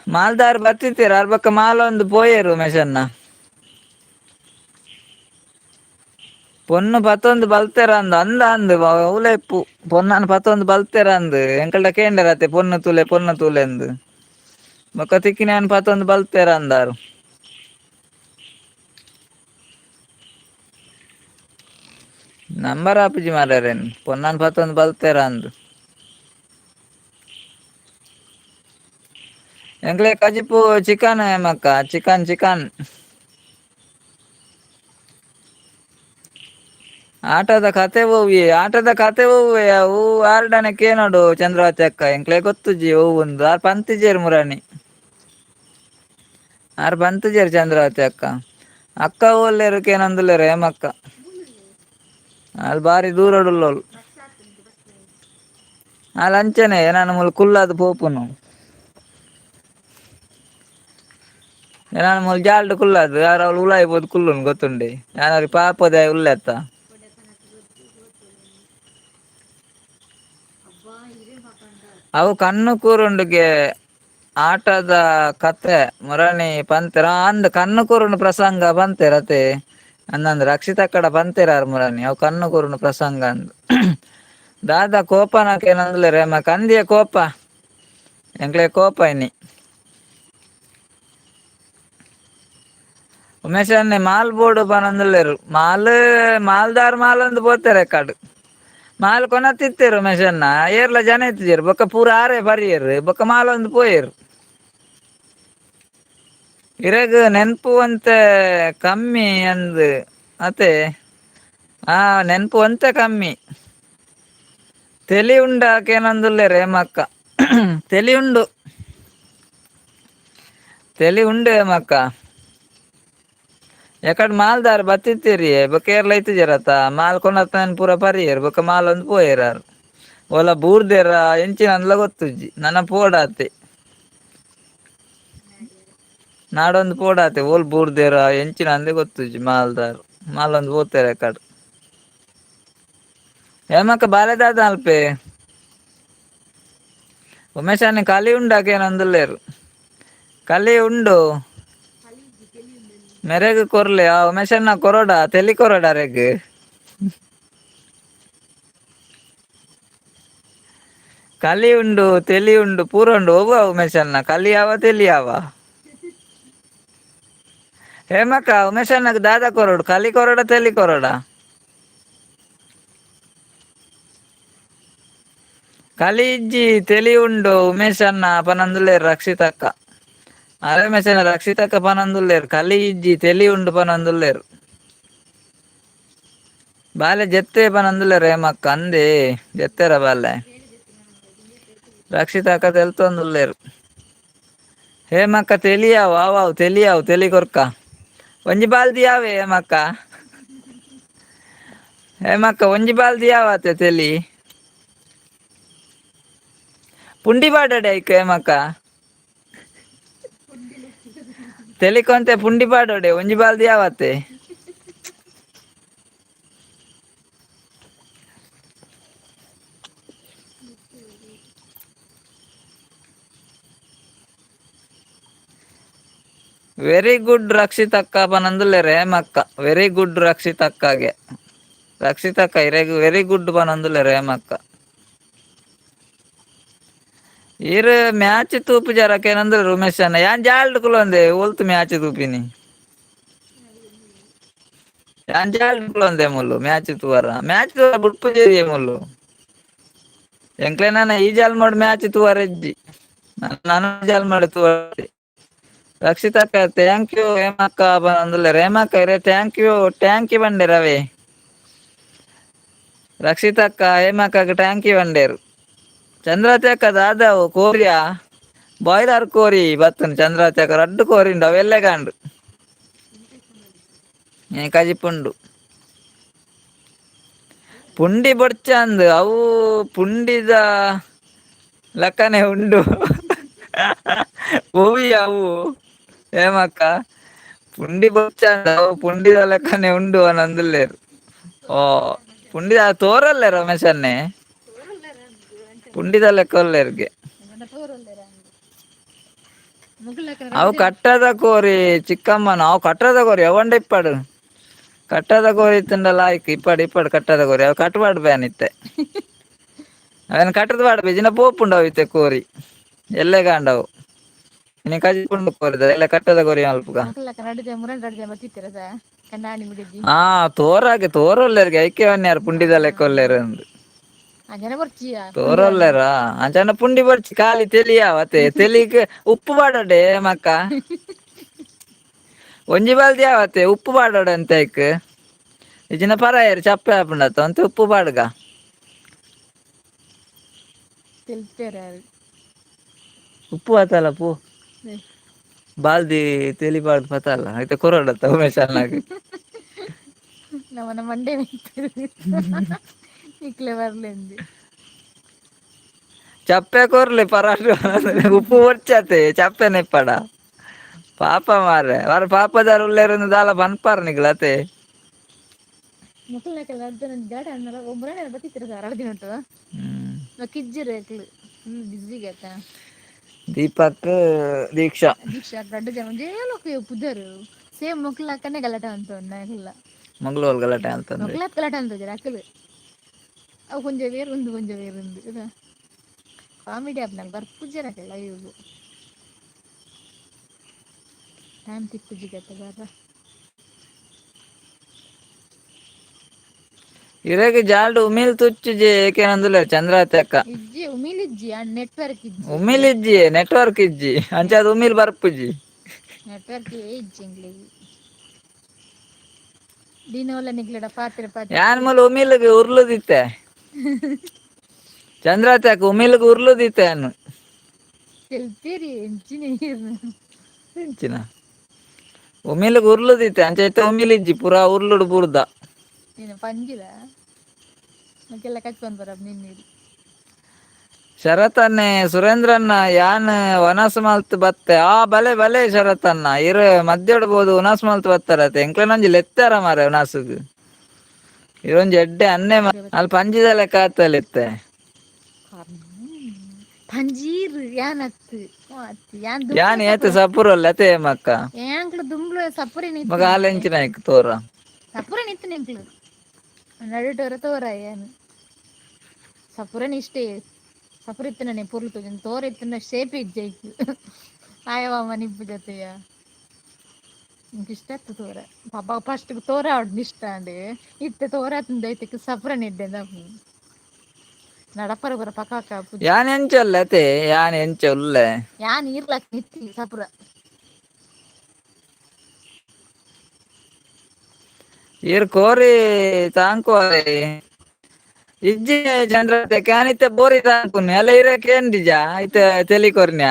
S1: ಮಾಲ್ದಾರ್ ಬತ್ತಿತ್ತೀರ ಅರ್ ಬಕ್ಕ ಮಾಲ್ ಒಂದು ಪೋಯೇರು ಉಮೇಶಣ್ಣ ಪೊನ್ನು ಪತ್ತೊಂದು ಬಲ್ತೇರ ಅಂದು ಅಂದ ಅಂದು ಉಲೆಪ್ಪು ಪೊನ್ನನ್ ಪತ್ತೊಂದು ಬಲ್ತೇರ ಅಂದು ಎಂಕಲ್ಡ ಕೇಂಡರತೆ ಪೊನ್ನು ತೂಲೆ ಪೊನ್ನು ತೂಲೆ ಅಂದು ಬೊಕ್ಕ ತಿಕ್ಕಿನ ಪತ್ತೊಂದು ಬಲ್ತೇರ ಅಂದಾರು ನಂಬರ್ ಆಪುಜಿ ಮಾರ್ಯಾರೇನು ಪೊನ್ನನ್ ಪತ್ತೊಂದು ಬಲ್ತೇರ ಅಂದು ಎಂಕ್ಲೆ ಕಜಿಪು ಚಿಕನ್ ಏಮಕ್ಕ ಚಿಕನ್ ಚಿಕನ್ ಆಟದ ಕತೆ ಹೋವಿ ಆಟದ ಕತೆ ಹೋವೆ ಅವು ಆರ್ಡನೆ ಕೇನೋಡು ಚಂದ್ರವತಿ ಅಕ್ಕ ಎಂಕ್ಲೆ ಗೊತ್ತುಜಿ ಒಂದು ಆರ್ ಪಂತಿಜೇರು ಮುರಾಣಿ ಆರ್ ಪಂತಿಜೇರು ಚಂದ್ರವತಿ ಅಕ್ಕ ಅಕ್ಕ ಓಲ್ಲೇರು ಕೇನಂದುಲ್ಲೇರು ಹೇಮಕ್ಕ ಅಲ್ಲಿ ಬಾರಿ ದೂರಡುಲ್ಲೋಳು ಅಲ್ಲಿ ಅಂಚನೆ ನಾನು ಮುಲ್ ಕುಲ್ಲಾದ ಪೋಪುನು ನಾನು ಮುಲ್ ಜಾಲ್ಡ್ ಕುಲ್ಲಾದು ಯಾರು ಅವಳು ಉಲಾಯ್ಬೋದು ಕುಲ್ಲುನು ಗೊತ್ತುಂಡೆ ಯಾರು ಪಾಪದ ಉಲ್ಲೆತ್ತ ಅವು ಕಣ್ಣು ಕೂರುಂಡುಗೆ ಆಟದ ಕತೆ ಮುರಣಿ ಪಂತೆರ ಅಂದ್ ಕಣ್ಣು ಕೂರುಂಡು ಪ್ರಸಂಗ ಪಂತೆರತೆ ಅಂದಂದು ರಕ್ಷಿತ ಕಡ ಪಂತೆರಾರ್ ಮುರಾಣಿ ಅವು ಕಣ್ಣು ಕೂರುಂಡು ಪ್ರಸಂಗ ಅಂದ್ ದಾದಾ ಕೋಪನಕೇನಂದ್ಲೆ ರೇಮ ಕಂದಿಯ ಕೋಪ ಎಂಕ್ಲೆ ಕೋಪ ಇನಿ ಉಮೇಶ್ ಅಣ್ಣೆ ಮಾಲ್ ಬೋರ್ಡು ಪನಂದುಲ್ಲೇರು ಮಾಲ್ ಮಾಲ್ದಾರ್ ಮಾಲ್ ಅಂದು ಪೋತಾರೆ ಕಾಡು ಮಾಲ್ ಕೊನತ್ತಿತ್ತೇರು ಉಮೇಶ್ ಅಣ್ಣ ಏರ್ಲ ಜನ ಇತ್ತಿಜೇರು ಬೊಕ್ಕ ಪೂರ ಆರೆ ಪರಿಯೇರು ಬೊಕ್ಕ ಮಾಲ್ ಒಂದು ಪೋಯೇರು ಇರಗ್ ನೆನಪು ಅಂತೆ ಕಮ್ಮಿ ಅಂದ್ ಅತೆ ಆ ನೆನಪು ಅಂತೆ ಕಮ್ಮಿ ತೆಲಿ ಉಂಡಾಕೇನಂದುಲ್ಲೇರು ಹೇಮಕ್ಕ ತೆಲಿ ಉಂಡು ತೆಲಿ ಉಂಡು ಹೇಮಕ್ಕ ಎಕಡ್ ಮಾಲ್ದಾರ್ ಬತ್ತಿತ್ತೀರಿ ಬೊಕ ಏರ್ಲ ಇತ್ತಿಜರತ ಮಾಲ್ ಕೊನತ್ತನ ಪೂರ ಪರಿಯೆರ್ ಬೊಕ ಮಾಲ್ ಒಂದು ಪೋಯೆರಾರ್ ಓಲ ಬೂರ್ದೆರ ಎಂಚಿನ ಅಂದ್ಲ ಗೊತ್ತುಜ್ಜಿ ನನ ಪೋಡಾತೆ ನಾಡೊಂದು ಪೋಡಾತೆ ಓಲ್ ಬೂರ್ದೆರ ಎಂಚಿನ ಅಂದೆ ಗೊತ್ತುಜ್ಜಿ ಮಾಲ್ದಾರ್ ಮಾಲೊಂದು ಪೋತೇರ ಎಕಡ್ ಹೇಮಕ್ಕ ಬಾಲೆದಾದ ಅಲ್ಪೆ ಉಮೇಶಾನೆ ಕಲಿ ಉಂಡಾಕೇನಂದುಲ್ಲೇರು ಕಲಿ ಉಂಡು ಮೆರೆಗ್ ಕೊರ್ಲೆ ಆ ಉಮೇಶನ್ನ ಕೊರೋಡ ತೆಲಿ ಕೊರೋಡ ರೆಗ್ ಕಲಿ ಉಂಡು ತೆಲಿ ಉಂಡು ಪೂರ ಉಂಡು ಹೋಗುವ ಉಮೇಶನ್ನ ಕಲಿ ಯಾವ ತೆಲಿ ಯಾವ ಹೇಮಕ್ಕ ಉಮೇಶನ್ನಗ್ ದಾದ ಕೊರೋಡು ಕಲಿ ಕೊರೋಡ ತೆಲಿ ಕೊರೋಡ ಕಲಿ ಇಜ್ಜಿ ತೆಲಿ ಉಂಡು ಉಮೇಶನ್ನ ಪನಂದುಲ್ಲೇರು ರಕ್ಷಿತಕ್ಕ ಅರೆ ಉಮೇಶನ್ನ ರಕ್ಷಿತಕ್ಕ ಪನಂದುಲ್ಲೇರು ಕಲಿ ಇಜ್ಜಿ ತೆಲಿ ಉಂಡು ಪನಂದುಲ್ಲೇರು ಬಾಲೆ ಜೆತ್ತೆ ಪನಂದುಲ್ಲೇರು ಹೇಮಕ್ಕ ಅಂದೆ ಜೆತ್ತೆರ ಬಾಲೆ ರಕ್ಷಿತಕ್ಕ ತೆಲ್ತೊಂದುಲ್ಲೇರು ಹೇಮಕ್ಕ ತೆಲಿಯಾವು ಆವಾವು ತೆಲಿಯಾವು ತೆಲಿ ಕೊರ್ಕ ಒಂಜಿ ಬಾಲ್ದಿ ಯಾವೆ ಹೇಮಕ್ಕ ಹೇಮಕ್ಕ ಒಂಜಿ ಬಾಲ್ದಿ ಯಾವತ್ತೆ ತೆಲಿ ಪುಂಡಿ ಪಾಡಡೆ ಐಕ್ ಹೇಮಕ್ಕ ತೆಲಿಕೊಂತೆ ಪುಂಡಿ ಪಾಡೋಡೆ ಒಂಜಿ ಬಾಲ್ದಿ ಯಾವತ್ತೆ ವೆರಿ ಗುಡ್ ರಕ್ಷಿತಕ್ಕ ಪನಂದುಲ್ಲೇರು ಹೇಮಕ್ಕ ವೆರಿ ಗುಡ್ ರಕ್ಷಿತಕ್ಕಗೆ ರಕ್ಷಿತಕ್ಕ ಇರೆಗ್ ವೆರಿ ಗುಡ್ ಪನಂದುಲ್ಲೇರು ಹೇಮಕ್ಕ ಈರ್ ಮ್ಯಾಚ್ ತೂಪು ಜರಕೇನಂದ್ರೆ ಉಮೇಶ್ ಅಣ್ಣ ಯಾನ್ ಜಾಲ್ಡ್ ಕುಲೊಂದೆ ಓಲ್ತು ಮ್ಯಾಚ್ ತೂಪಿನಿ ಯಾನ್ ಜಾಲ್ಡ್ ಕುಲೊಂದೆ ಮುಲ್ಲು ಮ್ಯಾಚ್ ತೂವರ ಮ್ಯಾಚ್ ತೂವರ ಬುಡ್ಪುಜೆರಿಯೆ ಮುಲ್ಲು ಎಂಕ್ಲೆ ಈ ಜಾಲ್ ಮಾಡು ಮ್ಯಾಚ್ ತೂವರ ಇಜ್ಜಿ ನಾನು ಜಾಲ್ ಮಾಡು ತೂವರೆ ರಕ್ಷಿತಕ್ಕ thank you ಹೇಮಕ್ಕ ಬಂದುಲ್ಲೇರು ಹೇಮಕ್ಕ ಇರೆ thank you thank you ಬಂಡೇರ್ ಅವೇ ರಕ್ಷಿತಕ್ಕ ಹೇಮಕ್ಕಗೆ thank you ಬಂಡೇರು ಚಂದ್ರಾಚಕ ದಾದಾವು ಕೋರಿಯಾ ಬಾಯ್ಲರ್ ಕೋರಿ ಬತ್ತನ್ ಚಂದ್ರಾಚಕ ರಡ್ಡು ಕೋರಿಂಡು ಅವೆಲ್ಲ ಕಾಂಡು ಕಜಿಪುಂಡು ಪುಂಡಿ ಬೊಡ್ಚಂದು ಅವು ಪುಂಡಿದ ಲಕ್ಕನೆ ಉಂಡು ಓವಿ ಅವು ಏಮಕ್ಕ ಪುಂಡಿ ಬೊಡ್ಚಂದು ಅವು ಪುಂಡಿದ ಲೆಕ್ಕನೆ ಉಂಡು ಅನಂದುಲ್ಲೇರು ಓ ಪುಂಡಿದ ತೋರಲ್ಲೆ ರಮೇಶನ್ನೇ ಪುಂಡಿದ ಲೆಕ್ಕ ಅವು ಕಟ್ಟದ ಕೋರಿ ಚಿಕ್ಕಮ್ಮ ನಾವು ಕಟ್ಟದ ಕೋರಿ ಅವಂಡ ಇಪ್ಪಾಡು ಕಟ್ಟದ ಕೋರಿ ಇತ್ತಂಡಲ್ಲ ಆಯ್ತು ಇಪ್ಪಾಡು ಇಪ್ಪಾಡು ಕಟ್ಟದ ಕೋರಿ ಅವು ಕಟ್ಟಬಾಡು ಬ್ಯಾನಿತ್ತೆ ಅವನ್ ಕಟ್ಟದ ಬಾಡ ಬಿಜಿನ ಪೋಪುಂಡವು ಇತ್ತೆ ಕೋರಿ ಎಲ್ಲೇ ಕಾಂಡವು ಇನ್ನು ಕಜಿಪುಂಡು ಕೋರಿದ ಎಲ್ಲ ಕಟ್ಟದ ಕೋರಿ ಅಲ್ಪಗ ಹಾ ತೋರಾಗೆ ತೋರೊಲ್ಲೇರಿಗೆ ಐಕೆ ವನ್ಯಾರು ಪುಂಡಿದ ಲೆಕ್ಕೊಲ್ಲೇರು ಅಂದು ತೋರೊಲ್ಲೇರಾ ಅಂಚನ ಪುಂಡಿ ಬರ್ಚಿ ಖಾಲಿ ತೆಲಿಯಾವತೆ ತೆಲಿಗ್ ಉಪ್ಪು ಬಾಡೋಡೆ ಮಕ್ಕ ಒಂಜಿ ಬಾಲ್ದಿ ಯಾವತ್ತೆ ಉಪ್ಪು ಬಾಡೋಡೆ ಅಂತ ಐಕ್ ಇಜಿನ ಪರಾಯರು ಚಪ್ಪೆ ಆಪುಂಡತ್ತ ಅಂತ ಉಪ್ಪು ಬಾಡ್ಗ ಉಪ್ಪು ಆತಲ್ಲ ಪೂ ಬಾಲ್ದಿ ತೆಲಿ ಬಾಡ್ದು ಪತಲ್ಲ ಐತೆ ಕೊರೋಡತ್ತ ಉಮೇಶ್ ಅಣ್ಣಗ್
S2: ನಮ್ಮನ ಮಂಡೆ ಇಕ್ಲೆ ಬರ್ಲೆಂದು
S1: ಚಪ್ಪೆ ಕೊರ್ಲಿ ಪರಾಟು ಉಪ್ಪು ಒರ್ಚತೆ ಚಪ್ಪೆ ನೆಪ್ಪಡ ಪಾಪ ಮಾರ್ರೆ ವಾರ ಪಾಪದಾರ ಉಲ್ಲೇರೊಂದು ದಾಲ ಬನ್ಪಾರ್ ನಿಗ್ಲತೆ
S2: ಮೊಕ್ಕಲ್ನಕಲ್ ಅರ್ಧ ಗಾಡ ಅನ್ನಲ್ಲ ಒಬ್ಬರೇ ಬತ್ತಿತ್ತರ ಸರ್ ಅರ್ಧ ದಿನ ಉಂಟು ಕಿಜ್ಜಿರ ಬಿಝಿಗೆ ಆತ
S1: ದೀಪಕ್ ದೀಕ್ಷಾ
S2: ದೀಕ್ಷಾ ರಡ್ಡು ಜನ ಒಂಜೇ ಪುದರ್ ಸೇಮ್ ಮೊಕ್ಕಲಾಕನೆ ಗಲಾಟೆ ಅಂತ ನಾಕಲ್ಲ
S1: ಮಂಗಳೂರು ಗಲಾಟೆ ಅಂತಂದ್ರೆ
S2: ಮೊಕ್ಕಲಾತ್ ಗಲಾಟೆ ಅಂತ ಅಕ್ಕಲು ಅವು ಕೊಂಚ ಬೇರು ಒಂದು ಕೊಂಚ ಬೇರು ಒಂದು ಇದು ಕಾಮಿಡಿ ಆಪ್ ನಂಗೆ ಬರ್ಪುಜರಕಲ್ಲ ಇವು ಟೈಮ್ ತಿಕ್ಕುಜಿಗತ್ತ ಬರ್ರ
S1: ಇರೆಗ್ ಜಾಲ್ಡ್ ಉಮಿಲ್ ತುಚ್ಚುಜೆ ಏಕೇನಂದುಲ್ಲ ಚಂದ್ರಾತಕ್ಕ
S2: ಇಜ್ಜಿ ಉಮಿಲ್ ಇಜ್ಜಿ ನೆಟ್ವರ್ಕ್ ಇಜ್ಜಿ
S1: ಉಮಿಲ್ ಇಜ್ಜಿ ನೆಟ್ವರ್ಕ್ ಇಜ್ಜಿ ಅಂಚಾದ ಉಮಿಲ್ ಬರ್ಪುಜಿ
S2: ನೆಟ್ವರ್ಕ್ ಇಜ್ಜಿ ಇಂಗ್ಲಿಗೆ ದಿನೋಲ ನಿಗ್ಲಡ ಪಾತ್ರೆ ಪಾತ್ರೆ
S1: ಯಾನ್ ಮೂಲ ಉಮಿಲ್ಗೆ ಉರ್ಲುದಿತ್ತೆ ಚಂದ್ರಾತಕ್ಕ ಉಮಿಲ್ಗೆ ಉರ್ಲುದಿತ್ತೆ ಅನ್ನು
S2: ತೆಲ್ಪೇರಿ ಎಂಚಿನ
S1: ಎಂಚಿನ ಉಮಿಲ್ಗ್ ಉರ್ಲುದಿತ್ತೆ ಅಂಚ ಇತ್ತೆ ಉಮಿಲ್ ಇಜ್ಜಿ ಪೂರಾ ಉರ್ಲುಡು ಬೂರ್ದ.
S2: ನೀನು ಪಂಜಿಲ ಮಕ್ಕೆಲ್ಲ ಕಚ್ಕೊಂಡ್ ಬರ ನಿನ್ನೀರು.
S1: ಶರತನ್ನೇ ಸುರೇಂದ್ರನ್ನ ಯಾನ್ ವನಸ್ ಮಲ್ತ್ ಬತ್ತೆ. ಆ ಬಲೆ ಬಲೆ ಶರತನ್ನ ಇರ್ ಮದ್ಯೊಡು ಉನಾಸ್ ಮಲ್ತ್ ಬತ್ತಾರತೆ ಎಂಕ್ಲೆನೊಂಜಿ ಲೆತ್ತಾರ ಮಾರೆ ಉನಾಸುಗು. ಇರೊಂಜಿ ಎಡ್ಡೆ ಅನ್ನೆ ಅಲ್ಲಿ ಪಂಜಿದ ಲೆಕ್ಕ ಆತಲಿತ್ತೆ.
S2: ಪಂಜೀರ್ ಯಾನತ್ತು ಯಾನ್.
S1: ಯಾನ್ ಏತ್ ಸಪುರಲ್ಲ ಅತೆ ಮಕ್ಕ.
S2: ಯಾಂಕ್ಲು ದುಂಬ್ಲು ಸಪುರಿ.
S1: ಮಗ ಆಲೆಂಚಿನ ತೋರ.
S2: ಸಪುರ ನಿತ್ತು ನಿಂಕ್ಲು ನಡುಟೋರ ತೋರ ಯಾನ್ ಸಪುರನ ಇಷ್ಟೇ ಸಪುರ ಇತ್ತನೇ ಪೊರ್ಲು ತೋಜುಂಡು ತೋರ ಇತ್ತಿನ ಶೇಪ್ ಇಜ್ಜೈಕ್ ಆಯವಾಮ ನಿಪ್ಪು ಜೊತೆಯ ಇಂಕ್ ಇಷ್ಟ ಆತು ತೋರ ಪಾಪ ಫಸ್ಟ್ ತೋರ ಆವಡ್ ಇಷ್ಟ ಅಂಡ್ ಇತ್ತೆ ತೋರ ಆತಂದ ಐತಕ್ ಸಪುರನ ಎಡ್ಡೆ ನಡಪರ ಪೂರ ಪಕ ಪಕ.
S1: ಯಾನ್ ಎಂಚ ಉಲ್ಲೆ ಅತೆ ಯಾನ್ ಎಂಚ ಉಲ್ಲೆ.
S2: ಯಾನ್ ಇರ್ಲಕ್ ನಿತ್ತಿ ಸಪುರ.
S1: ಈರ್ ಕೋರಿ ತಾಂಕುವರೆ ಇಜ್ಜಿ ಚಂದ್ರತೆ ಕ್ಯಾನಿತ್ತೆ ಬೋರಿ ತಾಂಕುನಿ ಅಲ್ಲ ಇರೆ ಕೇಂದಿಜ ಇತ್ತೆ ತೆಲಿ ಕೊರ್ನ್ಯ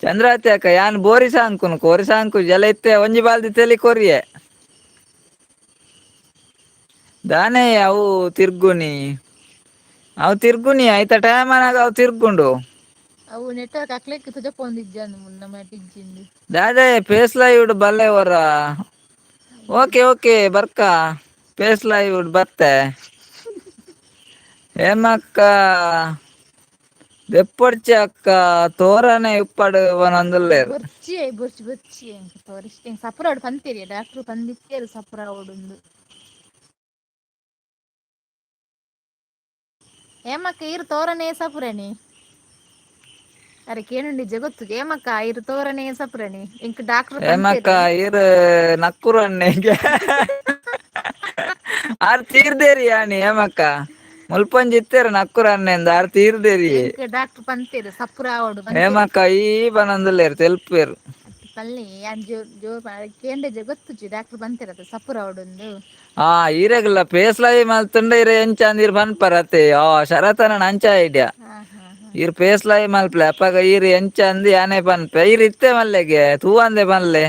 S1: ಚಂದ್ರಾತಿ ಅಕ್ಕ ಯಾನ್ ಬೋರಿ ಸಾಂಕುನು ಕೋರಿ ಸಾಂಕು ಜಲ ಇತ್ತೆ ಒಂಜಿ ಬಾಲ್ದಿ ತೆಲಿ ಕೊರಿಯೆ ದಾನೆ ಅವು ತಿರ್ಗುನಿ ಅವು ತಿರ್ಗುನಿ ಐತ ಟೈಮ್ ಅನಾಗ ಅವು ತಿರ್ಗುಂಡು.
S2: ಅವು ನೆಟ್ವರ್ಕ್ ಅಕ್ಲೆಕ್ ತುಜಪೊಂದಿಜ್ಜಂದು ಮುನ್ನ ಮಟ್ಟಿಜ್ಜಿಂದು.
S1: ದಾದೆ ಪೇಸ್ಲಾ ಇವುಡು ಬಲ್ಲೆ ಹೊರ. ಓಕೆ ಓಕೆ ಬರ್ಕ ಪೇಸ್ಲಾ ಇವುಡು ಬತ್ತೆ ಹೇಮಕ್ಕ ದೆಪ್ಪೊಡ್ಚಿ ಅಕ್ಕ ತೋರನೆ ಇಪ್ಪಡು ಪನೊಂದುಲ್ಲೆರ್.
S2: ಬೊರ್ಚಿ ಬೊರ್ಚಿ ಬೊರ್ಚಿ ಎಂಕ್ ತೋರ ಇಷ್ಟ ಎಂಕ್ ಸಪುರ ಆವಡ್ ಪಂತೆರ್ ಡಾಕ್ಟರ್ ಪಂದಿತ್ತೆರ್ ಸಪುರ ಆವೊಡುಂದು. ಏಮಕ್ಕ ಇರ್ ತೋರನೆ ಸಪುರಣಿ ಅರೆ ಕೇನುಂಡಿ ಜಗತ್ತು ಏಮಕ್ಕ ಇರ್ ತೋರನೆ ಸಪುರಣಿ ಎಂಕ್ ಡಾಕ್ಟರ್
S1: ಹೇಮಕ್ಕ
S2: ಪಂತೆರ್.
S1: ಇರ್ ನಕ್ಕುರು ಅಣ್ಣೆಗೆ ಆರ್ ತೀರ್ದೇರಿ ಯಾನಿ ಹೇಮಕ್ಕ ಮುಲ್ಪೊಂಜಿ ಇತ್ತೆರ್ ನಕ್ಕುರು ಅಣ್ಣೆಂದ್ ಆರ್ ತೀರ್ದೇರಿ.
S2: ಎಂಕ್ ಡಾಕ್ಟರ್ ಪಂತೆರ್ ಸಪುರ ಆವೊಡು ಪಂತೆರ್.
S1: ಹೇಮಕ್ಕ ಈ ಪನೊಂದುಲ್ಲೆರ್ ತೆಲ್ಪುವೆರ್.
S2: ಪಲ್ಲೆ ಯಾನ್ ಜೋರ್ ಜೋರ್ ಕೇಂಡೆ ಗೊತ್ತುಜಿ ಡಾಕ್ಟರ್ ಪಂತೆರತ್ತ ಸಪುರ ಆವೊಡುಂದು.
S1: ಆ ಈರೆಗಲ್ಲ ಪೇಸ್ಲಾಯಿ ಮಲ್ತುಂಡ ಇರೆ ಎಂಚ ಅಂದ್ ಪನ್ಪರ್ ಅತ್ತೆ ಆ ಶರತನ ಅಂಚ ಐಡಿಯಾ.
S2: ಹಾ ಹಾ ಹಾ.
S1: ಈರ್ ಪೇಸ್ಲಾಯಿ ಮಲ್ಪ್ಲೆ ಅಪಗ ಈರ್ ಎಂಚ ಅಂದ್ ಯಾನೇ ಪನ್ಪೆ ಈರ್ ಇತ್ತೆ ಮಲ್ಲೆಗೆ ತೂವಂದೆ ಪನ್ಲೆ.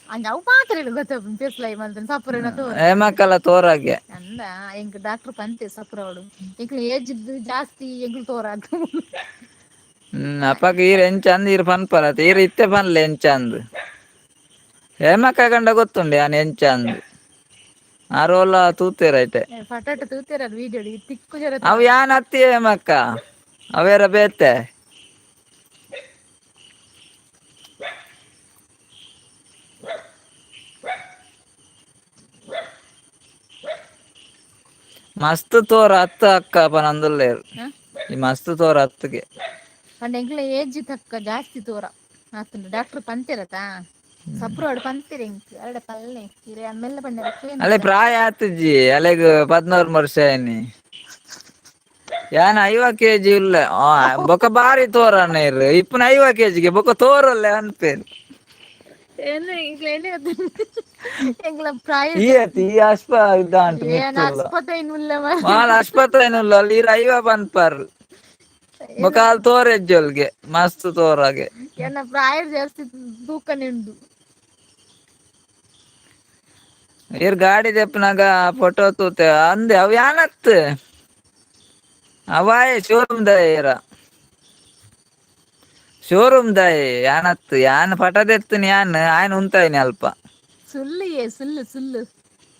S2: ಅಂಚ ಅವು ಮಾತ್ರ ಗೊತ್ತಾಪುಂಡು ಪೇಸ್ಲಾಯಿ ಮಲ್ತುಂಡ ಸಪುರನ ತೋರ.
S1: ಹೇಮಕ್ಕಲ ತೋರಾಗೆ.
S2: ಅಂದ ಎಂಕ್ ಡಾಕ್ಟರ್ ಪಂತೆ ಸಪುರ ಆವೊಡು ಎಂಕ್ಲ ಏಜ್ ಜಾಸ್ತಿ ಎಂಕ್ಲು ತೋರ.
S1: ಹ್ಮ್ ಅಪಗ ಈರ್ ಎಂಚ ಅಂದ್ ಈರ್ ಪನ್ಪರತ್ತೆ ಈರ್ ಇತ್ತೆ ಪನ್ಲೆ ಎಂಚ ಅಂದ್. ಹೇಮಕ್ಕ ಗಂಡ ಗೊತ್ತುಂಡು ಯಾನ್ ಎಂಚ ಅಂದ್ ಆರೋಲ ತೂತೆರ್ ಐತೆ.
S2: ಫಟಾಟ ತೂತೆರಲ್ಲ ವೀಡಿಯೋ ತಿಕ್ಕು ಜರ.
S1: ಅವು ಯಾನ್ ಅತ್ತಿ ಹೇಮಕ್ಕ ಅವೇರ ಬೇತೆ. ಮಸ್ತ್ ತೋರ ಅತ್ತ ಅಕ್ಕ ಪನೊಂದುಲ್ಲೆರ್. ಈ ಮಸ್ತ್ ತೋರ ಅತ್ತಿಗೆ.
S2: ಪಂಡ ಎಂಕ್ಲ ಏಜ್ ತಕ್ಕ ಜಾಸ್ತಿ ತೋರ ಆತುಂಡು ಡಾಕ್ಟರ್ ಪಂತೆರತಾ ಸಪುರ ಆವಡ್ ಪಂತೆರ್ ಎಂಕ್ ಅರೆಡ ಪಲ್ಲೆ ಇರೆ ಮೆಲ್ಲ ಪಂಡೆರ್.
S1: ಅಲೆ ಪ್ರಾಯ ಆತಿಜಿ ಅಲೆಗ್ 11 ವರ್ಷ ಆಯ್ನಿ. ಯಾನ್ 50 ಕೆಜಿ ಉಲ್ಲೆ ಆ ಬೊಕ ಬಾರಿ ತೋರಣ ಇರ್ ಇಪ್ಪುನ 50 ಕೆಜಿಗೆ ಬೊಕ ತೋರಲ್ಲೆ ಅನ್ಪೇರ್.
S2: ಎಂಕ್ಲ ಪ್ರಾಯ
S1: ಈ ಅತಿ ಈ ಅಶ್ಪ ಇದಾಂಟ್
S2: ಏನ್
S1: ಮಿತ್ತುಲ್ಲ.
S2: ಆಸ್ಪತ್ರೆ ಉಲ್ಲ.
S1: ಮಾಲ್ ಆಸ್ಪತ್ರೆ ಉಲ್ಲ ಅಲ್ಲಿ ಈರ್ 50 ಪನ್ಪರ್ ಬೊಕ ಅಲ್ ತೋರೆಜ್ಜೊಲ್ಗೆ ಮಸ್ತ್ ತೋರಾಗೆ.
S2: ಎನ್ನ ಪ್ರಾಯ ಜಾಸ್ತಿ ತೂಕನೆ ಉಂಡು.
S1: ಈರ್ ಗಾಡಿ ದೆಪ್ಪುನಗ ಫೋಟೋ ತೂತೆ ಅಂದೆ ಅವು ಯಾನತ್ ಅವಾಯೆ ಶೋರೂಮ್ ದ ಏರ ಶೋರೂಮ್ ದಾಯೆ ಯಾನತ್ ಯಾನ್ ಪಟ ದೆತ್ತುನಿ ಯಾನ್ ಆಯನ್ ಉಂತಾಯಿನಿ ಅಲ್ಪ.
S2: ಸುಳ್ಳು ಯೇ ಸುಳ್ಳು ಸುಳ್ಳು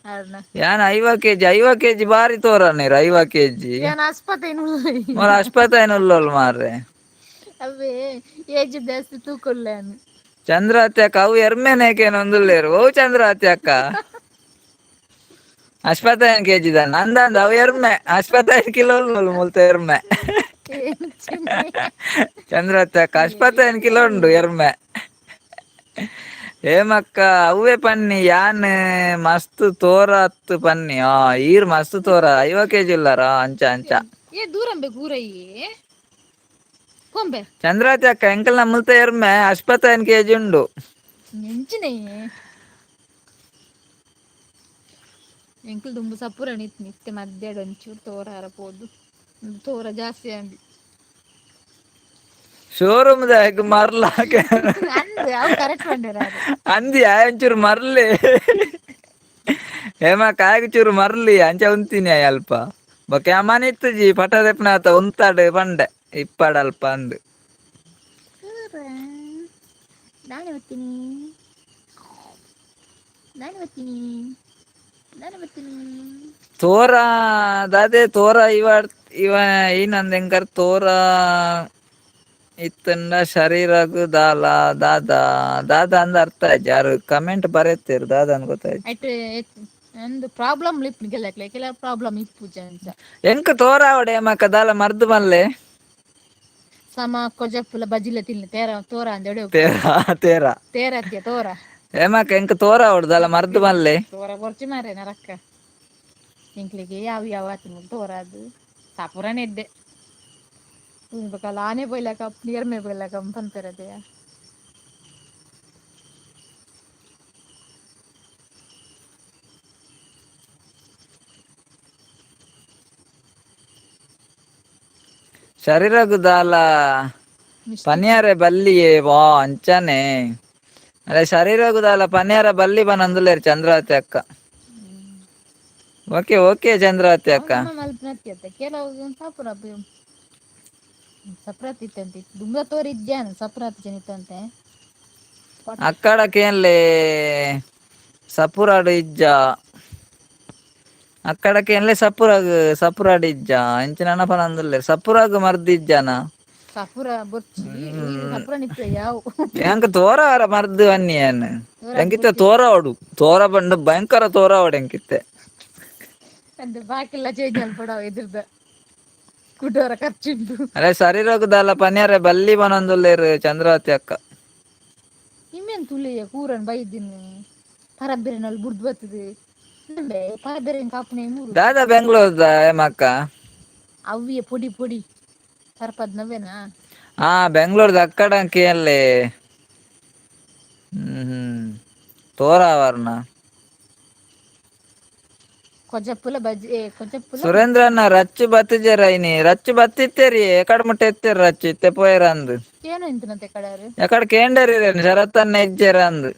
S2: ಅರ್ನ.
S1: ಯಾನ್ 50 ಕೆಜಿ 50 ಕೆಜಿ ಬಾರಿ ತೋರನೇರು 50 ಕೆಜಿ.
S2: ಯಾನ್ ಆಸ್ಪತ್ರೆ ಉಲ್ಲ.
S1: ಮೊಲ ಆಸ್ಪತ್ರೆ ಉಲ್ಲೋಲ್ ಮಾರ್ರೆ.
S2: ಅವೇ ಏಜ್ ಜಾಸ್ತಿ ತೂಕೊಲ್ಲ ಯಾನ್.
S1: ಚಂದ್ರಾತಿ ಅಕ್ಕ ಅವು ಎರ್ಮೆನೇಕೇನೊಂದುಲ್ಲೇರು ಓ ಚಂದ್ರಾತಿ ಅಕ್ಕ ಆಸ್ಪತ್ರೆ ಕೆಜಿ ದಾನ ಅಂದಂದ ಅವು ಎರ್ಮೆ ಆಸ್ಪತ್ರೆ ಕಿಲೋ ಉಲ್ಲೋಲ್ ಮುಲ್ತ ಎರ್ಮೆ. ಚಂದ್ರಾತಿ ಅಕ್ಕ ಆಸ್ಪತ್ರೆ ಕಿಲೋ ಉಂಡು ಎರ್ಮೆ. ಹೇಮಕ್ಕ ಅವ್ವೆ ಪನ್ನಿ ಯಾನ್ ಮಸ್ತ್ ತೋರ ಅತ್ತು ಪನ್ನಿ ಆ ಈರ್ ಮಸ್ತ್ ತೋರ 50 ಕೆಜಿ ಉಲ್ಲಾರ ಅಂಚ ಅಂಚ.
S2: ಏ ದೂರಂಬೆ ಗೂರಯ್ಯೆ ಕೊಂಬೆ.
S1: ಚಂದ್ರಾತಿ ಅಕ್ಕ ಎಂಕಲ್ನ ಮುಲ್ತ ಎರ್ಮೆ ಆಸ್ಪತ್ರೆ ಕೆಜಿ ಉಂಡು.
S2: ಎಂಚಿನೆ ಎಂಕುಲು ದುಂಬು ಸಪುರ ನಿತ್ಯ ಮಧ್ಯಾಹ್ನ ಒಂಚೂರು ತೋರ ಪೋದು ತೋರ ಜಾಸ್ತಿ ಅಂದು.
S1: ಶೋರೂಮ್ ದಾಯಕ್ ಮರ್ಲಾಕ.
S2: ಅಂದ ಅಂದ್ ಅವು ಕರೆಕ್ಟ್ ಪಂಡೇರ.
S1: ಅಂದಿ ಆಯಂಚೂರು ಮರ್ಲಿ ಹೇಮ ಕಾಯಗ ಚೂರು ಮರ್ಲಿ ಅಂಚ ಉಂತೀನಿ ಅಲ್ಪ ಬೊಕ ಅಮನ ಇತ್ತುಜಿ ಪಟ ದೆಪ್ಪನಾತ ಉಂತಾಡು ಪಂಡೆ ಇಪ್ಪಾಡ ಅಲ್ಪ ಅಂದು.
S2: ನಾನು ಬರ್ತೀನಿ, ನಾನು ಬರ್ತೀನಿ, ನಾನು ಬರ್ತೀನಿ.
S1: ತೋರ ದಾದೆ ತೋರ ಇವ ಇವ ಏನಂದ ಎಂಕರ್ ತೋರ ಇತ್ತಂಡ ಶರೀರಗು ದಾಲ ದಾದಾ ದಾದಾ ಅಂದ ಅರ್ಥ ಆಯ್ತು. ಯಾರು ಕಮೆಂಟ್ ಬರೆತ್ತೀರು ದಾದಾ ಅಂದ್ ಗೊತ್ತಾಯ್ತು.
S2: ಐಟ್ ಒಂದು ಪ್ರಾಬ್ಲಮ್ ಇಪ್ಪು ಕೆಲಕ್ಲೆ ಕೆಲವು ಪ್ರಾಬ್ಲಮ್ ಇಪ್ಪು ಅಂಚ.
S1: ಎಂಕ್ ತೋರ ಅವಡೆ ಮಕ್ಕ ದಾಲ ಮರ್ದು ಮಲ್ಲೆ.
S2: ಸಮ ಕೊಜಪ್ಪುಲ ಬಜಿಲ ತಿನ್ನಿ ತೇರ ತೋರ ಅಂದ್ ಎಡೆ.
S1: ತೇರ ತೇರ.
S2: ತೇರತ್ಯ ತೋರ.
S1: ಏಮಕ್ಕ ಎಂಕ್ ತೋರ ಅವಡು ದಾಲ ಮರ್ದು ಮಲ್ಲೆ.
S2: ತೋರ ಬೊರ್ಚಿ ಮಾರೆ ನರಕ್ಕ ಎಂಕ್ಲಿಗೆ ಯಾವ ಯಾವ ಆತನ ತೋರ ಅದು ಸಾಪುರನೇ ಇದ್ದೆ ಬೊಕ ಆನೆ ಪೋಯ್ಲಕ ನೀರ್ಮೆ ಪೋಯ್ಲಕ ಪನ್ಪೆರತೆಯ.
S1: ಶರೀರಗು ದಾಲ ಪನಿಯಾರೆ ಬಲ್ಲಿಯೇ ವಾ ಅಂಚನೆ ಅರೆ ಶರೀರಗು ದಾಲ ಪನಿಯಾರ ಬಲ್ಲಿ ಬನಂದುಲೇರು ಚಂದ್ರಾವತಿ ಅಕ್ಕ. ಓಕೆ ಓಕೆ ಚಂದ್ರಾವತಿ ಅಕ್ಕ.
S2: ಮಲ್ಪನತ್ಯತೆ ಕೆಲವು ಸಾಪುರ ಸಪ್ರಾತ್ ಇತ್ತಂತೆ ದುಂಬ ತೋರಿದ್ಯಾನ ಸಪ್ರಾತ್ ಜನಿತಂತೆ.
S1: ಅಕ್ಕಡಕೇನ್ಲೇ ಸಪುರಾಡು ಇಜ್ಜ ಅಕ್ಕಡಕೇನ್ಲೆ ಸಪುರಾಗ್ ಸಪುರಾಡು ಇಜ್ಜ ಇಂಚಿನ ಪನಂದುಲ್ಲೇರ್ ಸಪುರಾಗ್ ಮರ್ದ್ ಇಜ್ಜಾನ.
S2: ಸಪುರ ಬೊರ್ಚಿ ಸಪುರ ನಿಪ್ಪೆ ಯಾವು.
S1: ಎಂಕ್ ತೋರ ಮರ್ದ್ ಅನ್ನಿಯನ್ ಎಂಕಿತ್ತೆ ತೋರ ಅವಡು ತೋರ ಬಂಡು ಭಯಂಕರ ತೋರ ಅವಡು ಎಂಕಿತ್ತೆ.
S2: ಅಂದ್ ಬಾಕಿಲ್ಲ ಚೇಂಜ್ ಮಲ್ಪಡವ ಎದುರ್ದ ಕುಟೋರ ಖರ್ಚುಂಡು.
S1: ಅರೆ ಶರೀರಗ್ ದಾಲ ಪನಿಯಾರೆ ಬಲ್ಲಿ ಬನೊಂದುಲ್ಲೇರ್ ಚಂದ್ರಾವತಿ ಅಕ್ಕ.
S2: ನಿಮ್ಮೆನ್ ತುಳಿಯ ಕೂರನ್ ಬೈದಿನಿ ಪರಬ್ಬೇರೆನಲ್ಲಿ ಬುಡ್ದು ಬರ್ತದೆ ನಂಬೆ ಪರಬೇರೆನ್ ಕಾಪುನೆ ಮೂರು.
S1: ದಾದಾ ಬೆಂಗಳೂರ್ದ ಏಮಕ್ಕ.
S2: ಅವ್ವಿಯ ಪೊಡಿ ಪೊಡಿ ಸರ್ಪದ್ ನವ್ವೇನಾ.
S1: ಹಾ ಬೆಂಗಳೂರ್ದ ಅಕ್ಕಡಂಕಿ ಅಲ್ಲಿ ಹ್ಮ್ ಹ್ಮ್ ತೋರಾವರ್ನ.
S2: ಕೊಜಪ್ಪುಲ ಬಜ್ಜಿ ಕೊಜಪ್ಪುಲ.
S1: ಸುರೇಂದ್ರಣ್ಣ ರಚ್ಚು ಬತ್ತಿಜೆರ ಇನಿ ರಚ್ಚು ಬತ್ತಿತ್ತೇರಿ ಎಕಡ ಮುಟ್ಟ ಎತ್ತೇರು ರಚ್ಚು ಇತ್ತೆ ಪೋಯರ ಅಂದ್.
S2: ಏನು ಇಂತನಂತೆ ಕಡಾರು.
S1: ಎಕಡ ಕೇಂಡರಿ ಶರತ್ತನ್ನ ಇಜ್ಜೆರ ಅಂದ್.